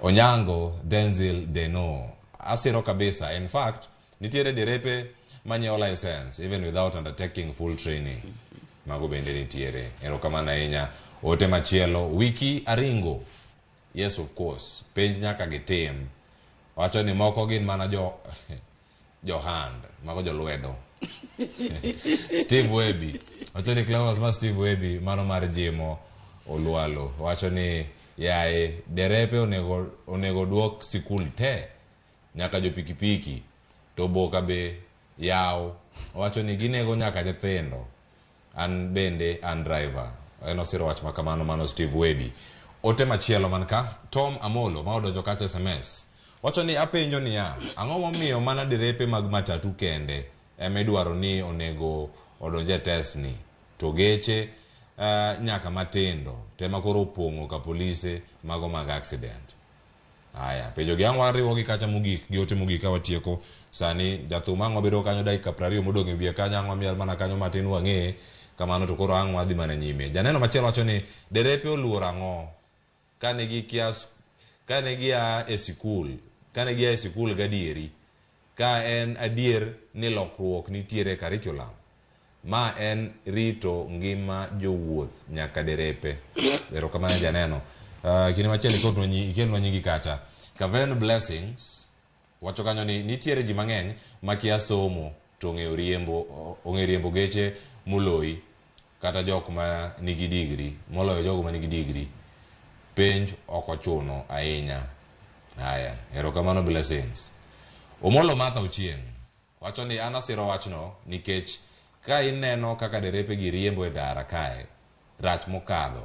Onyango Denzil Deno, asiro kabisa. In fact nitiere derepe manyiewo license even without undertaking full training. Mago bende nitiere. Erokamano ahinya. Ote machielo, Wiki Aringo. Yes, of course. Penj nyaka gitim. Wacho ni moko gin mana johand, mago jolwedo. Steve Webby. Wacho ni Cleophas ma Steve Webby mano mar Jimo Olwalo. Wacho ni yae derepe onego duok sikul te nyaka jo pikipiki to boka be yaw. Wacho ni ginego nyaka nyithindo. An bende an driver. En osiro wach makamano mano Steve Webby. Ote machielo man ka Tom Amolo ma odonjo kacha SMS. Wacho ni apenjo niya, ang'o momiyo mana derepe mag matatu kende ema idwaro ni onego odonje test ni to geche nyaka matindo tema koro opong'o ka polise mago mag accident. Aya, Penjo gi ang' wariwogi kacha mogik gi ote mogik ka watieko sani. Jathum ang' wabedo kanyo dakika 20 modong' e wiye kanyo, ang' wamiel mana kanyo matin wang'e kamano to koro ang' wadhi mana nyime. Janeno machielo wacho ni derepe oluor ang'o kane gikia kane gia e sikul, kane gia e sikul gadieri, ka en adier ni lokruok nitiere e curriculum. Ma en rito ngima jowuoth nyaka derepe. Erokamano janeno. Kinde machielo ikelnwa nyingi kacha. Kaven Blessings wacho kanyo ni nitiere ji mang'eny makia somo to ong'eyo riembo geche moloyi kata jok ma nigi digri, moloyo jogo ma nigi digri. Penj ok ochuno ahinya. Haya, erokamano Blessings. Omolo Martha Ochieng wacho ni an asiro wachno nikech ka ineno kaka derepe gi riembo e ndara kae, rach mokadho.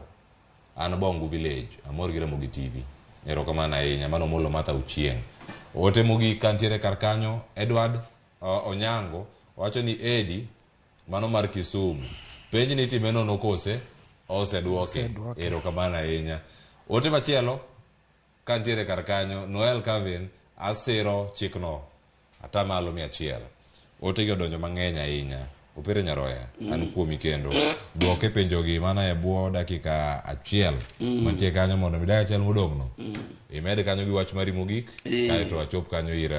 An Bongu Village, amor gi Ramogi TV. Erokamano ahinya, mano Omolo Martha Ochieng. Ote mogik kantiere kar kanyo, Edward Onyango wacho ni Edi, mano mar Kisumu. Penj ni itime nono kose osedwoke. Erokamano ahinya. Ote machielo kantiere kar kanyo, Noel Kavin, asiro chikno atamalo 100. Ote gi odonjo mang'eny ahinya. Opere Nyaroya, an kuomi kendo. Dwoke penjogi mana e bwo dakika 1 mantie kanyo mondo mi dakika 1 modong'no. Imed kanyo gi wach mari mogik, kaeto achop kanyo ir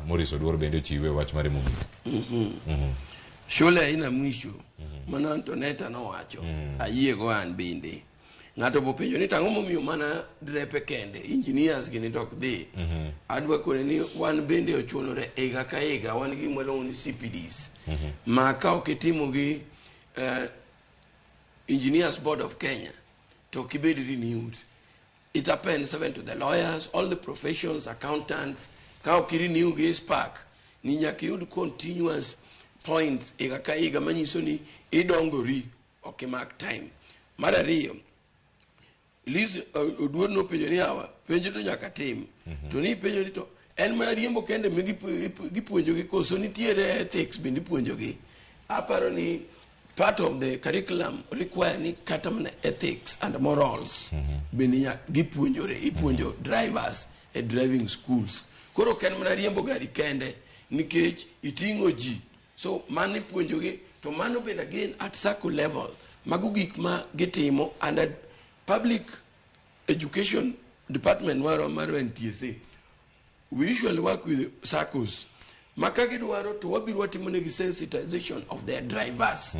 Maurice Oduor bende ochiwe wach mari mogik. Shule haina mwisho. Mano Antonetta nowacho. Ayiego an bende. Ng'ato bopenjo ni tang'o momiyo mana drepe kende, engineers gini to ok dhi. Adwa kone ni wan bende ochunore higa ka higa, wan gi gima iluongo ni CPDs. Ma ka ok itimo gi Engineers Board of Kenya, to ok ibed renewed. It happens even to the lawyers, all the professions, accountants. Ka ok i-renew gi Spark, ni nyaka iyud continuous points higa ka higa manyiso ni idongori, ok imak time. Mar ariyo, Liz Oduor nopenjo ni hawa, penjo to nyaka tim. To ni penjo ni to en mana riembo kende ma gipuonjogi koso nitiere ethics bende ipuonjogi. Aparo ni part of the curriculum require ni kata mana ethics and morals bende gipuonjore, ipuonjo drivers e driving schools. Koro ok en mana riembo gari kende nikech iting'o ji. So mano ipuonjogi, to mano bende again at circle level. Mago gik ma gitimo under public education department marwa mar NTSA. We usually work with SACCOs. Ma ka gidwaro to wabiro watimo negi sensitization of their drivers.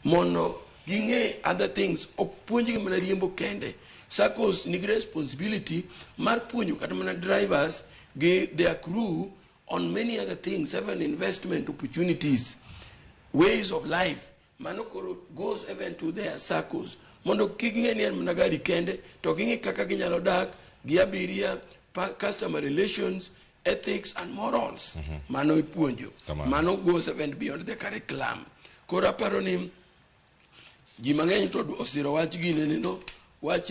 Mondo ging'e other things, ok puonjgi mana riembo kende. SACCOs nigi responsibility mar puonjo kata mana drivers gi their crew on many other things, even investment opportunities, ways of life. Mano koro goes even to their SACCOs. Mondo kik ging'e ni en mana gari kende, to ging'e kaka ginyalo dak gi abiria, customer relations, ethics and morals. Mano ipuonjo. Mano goes even beyond the curriculum. Koro aparo ni ji mang'eny to osiro wach gine no, wach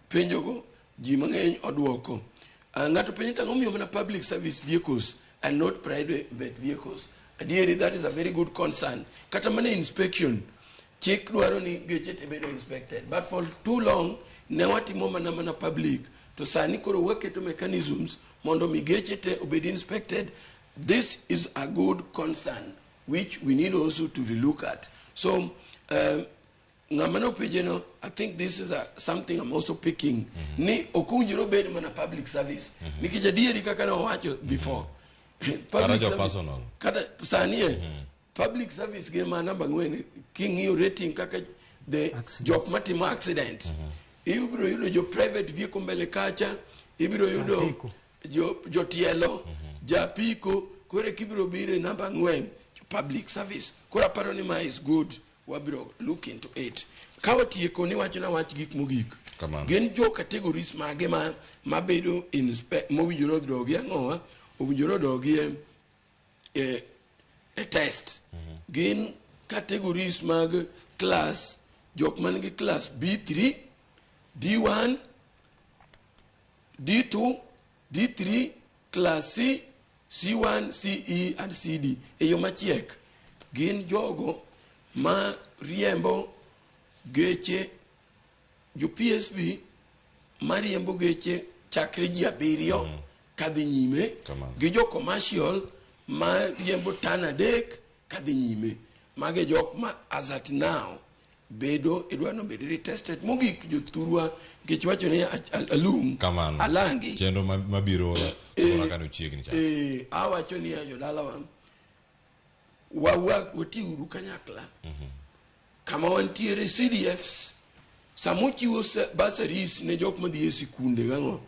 penjogo ji mang'eny oduoko. Ng'ato penjo tang'o miyo mana public service vehicles and not private vehicles. Adieri, that is a very good concern. Kata mana inspection, chik dwaro ni geche te bedo inspected. But for too long, ne watimo mana public. To sani koro waketo mechanisms mondo mi geche te obed inspected. This is a good concern, which we need also to relook at. So, ng'ama nopenje no, I think this is something I'm also picking. Ni ok owinjore obed mana public service. Nikech adieri kaka ne owacho before. Kata jo personal. Kata sani public service gin mana namba 4 king'iyo rating kaka the jok matimo accident. Ibiro yudo jo private vehicle mbele kacha, ibiro yudo jotielo, japiko, koro kibiro biro namba 4 jo public service. Koro aparo ni ma is good. Wabiro look into it. Ka watieko ni wachna wach gik mogik. Gin jo categories mage ma bedo inspect mowinjore odogi ang'owa, owinjore odogi e test. Gin categories mag class, jok man gi class B3, D1, D2, D3, class C, C1, CE and CD. E yo machiek, gin jogo ma riembo geche, jo PSV ma riembo geche chakre ji 7 kadhi nyime. Kamano. Gi jo commercial ma riembo tan 3 kadhi nyime. Mage jok ma as at now bedo idwa no bed retested. Mogik jothurwa, nikech wacho ni alum Kamano. alangi Chenro mabiro koro kano chiegni cha. Awacho ni jodalawa watiuru kanyakla. Kama wantiere CDFs samochiwo bursaries ne jok madhi e sikunde gang'o,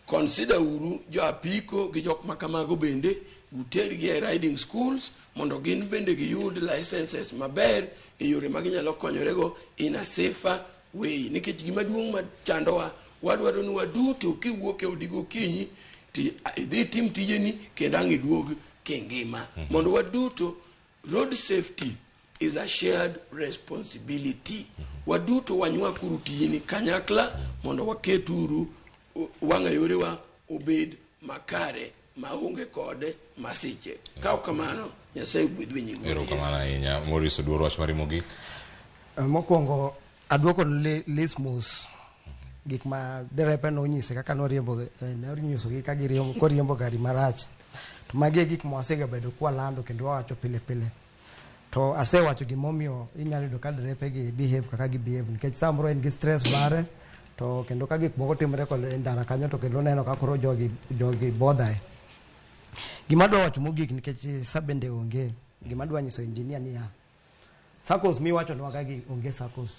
consider uru jo apiko gi jok makamago bende utergi e riding schools mondo gin bende giyud licenses maber e yore ma ginyalo konyorego in a safer way. Nikech gima duong' machandowa, wadwaro ni waduto kiwuok e odi gokinyi ti idhi tim tijeni kendo ang' iduog kingima. Mondo waduto, road safety is a shared responsibility. Waduto wanywakuru tijni kanyakla mondo waketuru wang'a yorewa obed makare maonge kod masiche. Ka ok kamano, Nyasaye gwedhwe nying Ruoth Yesu. Erokamano ahinya. Maurice Oduor, wach mari mogik. Mokwongo aduoko Lismus gik ma derepe nonyise kaka noriembo, nonyisogi ka giriembo, koriembo gari marach. To magi e gik ma wasegabedo kwalando kendo wawacho pile pile. To asewacho gimomiyo inyalo yudo ka derepe gi behave kaka gi behave, nikech samoro en gi stress mare, to kendo ka gik moko timore kod e ndara kanyo to kendo oneno ka koro jogi bother. Gima adwa wacho mogik, nikech sa bende onge, gima adwa nyiso engineer niya, SACCOs miwachonwa ka gi onge SACCOs.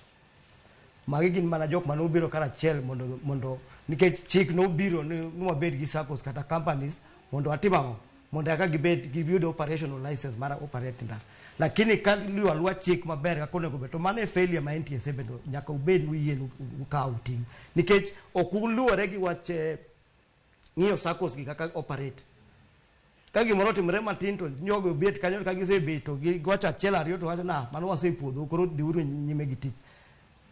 Magi gin mana jok manobiro karachiel mondo nikech chik nobiro ni wabed gi SACCOs kata companies mondo watim ang'o? Mondo eka gibed giyud operational license mar operate ndara. Lakini ka luwo aluwa chik maber kaka onego bed, to mano e failure ma NTSA bende nyaka ubed ni uyie ni ukaw ting'. Nikech ok uluwore gi wach ng'iyo SACCOs gi kaka operate. Ka gimoro otimore matin to jogo obet kanyo, ka gisebet to giwacho achiel ariyo to wacho na mano wasepuodho, koro dhiuru nyime gi tich.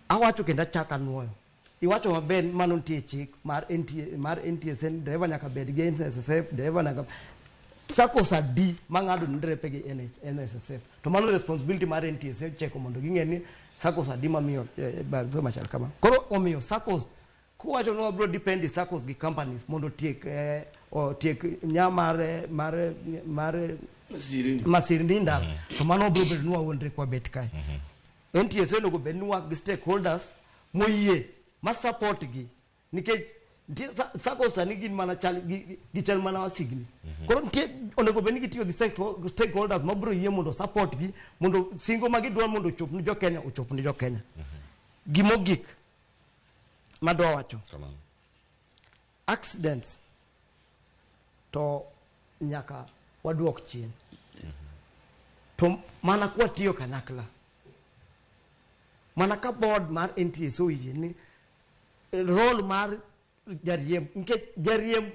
Awacho kendo achako anuoyo. Iwacho maber ni mano nitie chik mar NTA, mar NTSA, dereva nyaka bed gi NSSF, dereva nyaka SACCOs adi mang'ado ni derepe gi NSSF. To mano responsibility mar NTSA cheko mondo ging'e ni SACCOs adi mamiyo barua machal kama. Koro omiyo SACCOs kuwacho ni wabiro depend e SACCOs gi companies mondo otiek nya mar masirni ndara, to mano biro bedo ni wawuondre kwabet kae. NTSA onego bed ni work gi stakeholders moyie ma support gi, nikech nitie SACCOs sani gin mana chal gi chal mana wasigni. Koro nitie onego bed ni gitiyo gi stakeholders mabiro yie mondo support gi, mondo singo ma gidwaro mondo ochop ni jo Kenya ochop ni jo Kenya. Gimogik madwa wacho, accidents to nyaka waduok chien. To mana kwatiyo kanyakla, mana ka board mar NTSA oyie ni role mar jariemb, nikech jariemb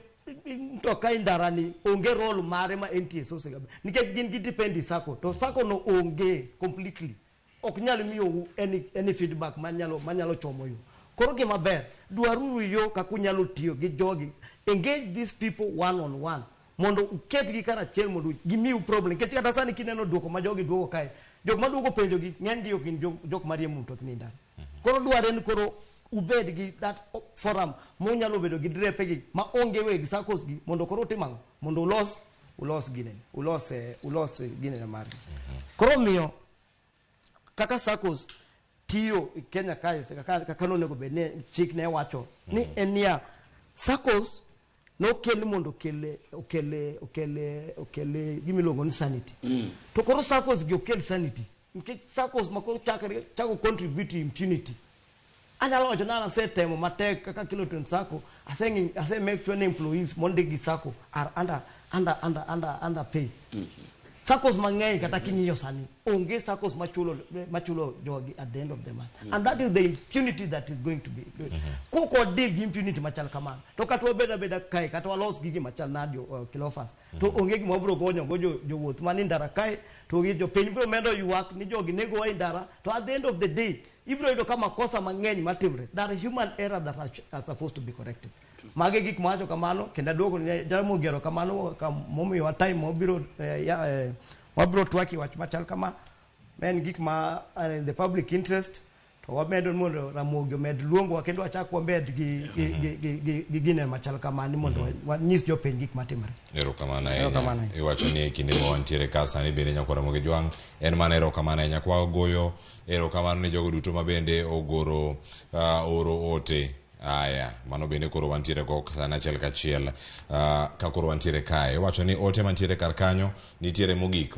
mtoka e ndara ni onge role mare ma NTSA osegabedo, nikech gin gi depend e SACCO, to SACCO no onge completely, ok nyal miyou any feedback manyalo chomo yo. Koro gima ber, dwaruru yo kaka unyalo tiyo gi jogi, engage these people one on one, mondo uketgi karachiel mondo gimiu problem. Nikech kata sani kineno duoko ma jogi duoko kae, jok maduoko penjo gi ng'eny gi ok gin jok mariembo mtokni e ndara. Koro dware ni koro ubed gi that forum munyalo bedo gi derepe gi ma onge weg SACCOs gi, mondo koro utim ang'o? Mondo ulos gine, ulos gine margi. Koro miyo kaka SACCOs tiyo e Kenya kae, kaka nonego bed ni chik ne wacho ni en niya, SACCOs nokel mondo okele gimiluongo ni sanity. To koro SACCOs gi okel sanity, nikech SACCOs ma koro chako contribute to impunity. Anyalo wacho ni an asetemo matek kaka Kiloton SACCO, ase make sure ni employees mondik gi SACCO are under pay. SACCOs mang'eny kata king'iyo sani, onge SACCOs machulo jogi at the end of the month. And that is the impunity that is going to be. Koko deal gi impunity machal kamano, to kata wabed abeda kae, kata walos gigi machal nadi, Kilofas, to onge gima wabiro gonyo go jowuoth mani ndara kae, to onge jopiny biro medo ywak ni jogi negowa e ndara, to at the end of the day, ibiro yudo ka makosa mang'eny matimre. There are human error that are supposed to be corrected. Mage gik mawacho kamano, kendo aduogo ni Jaramogi ero kamano, ka momiyowa time wabiro twak e wach machal kama. En gik ma in the public interest, To wamedo mondo Ramogi omed luongowa kendo wachak wamed gi gine machal kamani mondo wanyis jopiny gik matimore. Erokamano ahinya. Iwacho ni e kinde ma wantiere ka sani bende nyakwar Ramogi Jwang' en mana erokamano ahinya. Kwa goyo erokamano ne jogo duto ma bende ogoro oro ote. Aya, mano bende koro wantiere go sani achiel kachiel ka koro wantiere kae. Iwacho ni ote mantiere kar kanyo nitiere mogik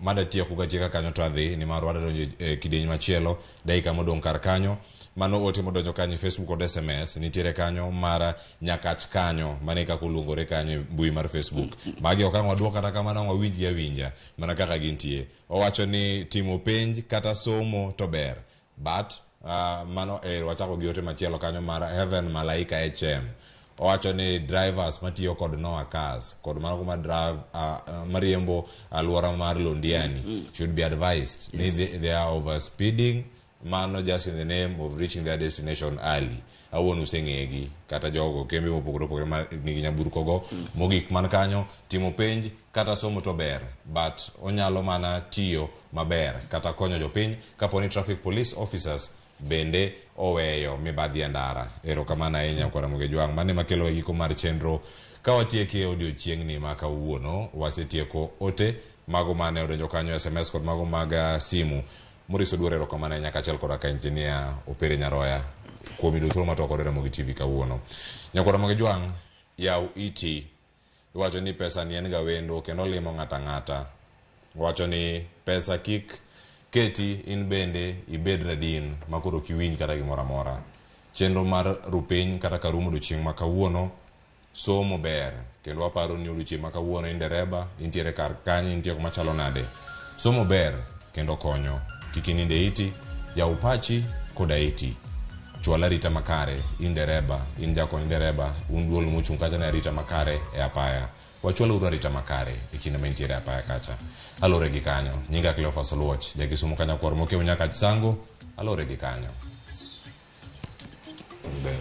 madatieko katieka kanyo to adhi nimar wadadonjo e kidieny machielo dakika modong' kar kanyo. Mano ote modonjo kanyo e Facebook kod SMS nitiere kanyo mar Nyakach kanyo mane kaka oluongore kanyo e mbui mar Facebook. Magi ok ang' waduok kata kamano wawinjgi awinja mana kaka gintie. Owacho ni timo penj kata somo to ber but mano wachako gi ote machielo kanyo mar Heaven Malaika HM. Owacho ni drivers matiyo kod Noah Cars kod mago ma drive mariembo alwora mar Londiani should be advised ni they are over speeding mano just in the name of reaching their destination early. Awuon useng'egi kata jogo kembe mopogore opogore ma nigi nyamburko go. Mogik man kanyo timo penj kata somo to ber but onyalo mana tiyo maber kata konyo jopiny kapo ni traffic police officers bende oweyo mibadhi e ndara. Erokamano ahinya kwa Ramogi Jwang'. Mano ema kelo giko mar chenro ka watieke odiochieng'ni ma kawuono. Wasetieko ote mago mane odonjo kanyo SMS kod mago mag simu. Maurice Oduor erokamano ahinya kaachiel koda ka engineer Opere Nyaroya kuom yudo thuolo mar twak kod Ramogi TV kawuono. Nyakwar Ramogi Jwang', yaw iti. Iwacho ni pesa ni en ga wendo kendo olimo ng'ato ang'ata. Wacho ni pesa kik keti in bende ibed radin ma koro ok iwinj kata gimoro amora. Chenro mar rupiny kata karumo odiochieng' ma kawuono, somo ber kendo waparo ni odiochieng' ma kawuono in dereba, intiere kar kanyo, intie kuma chalo nade. Somo ber kendo konyo. Kik inind e iti, yaw pachi koda iti. Chwal arita makare, in dereba, in jakony dereba, un duol mochung' kacha ne arita makare e apaya. Wachwal uru arita makare e kinde ma intiere e apaya kacha. Alore gi kanyo. Nyinga Cleophas Oluoch, jakisumu kanyakwar mokew nyaka Sango, alore gi kanyo. Ber.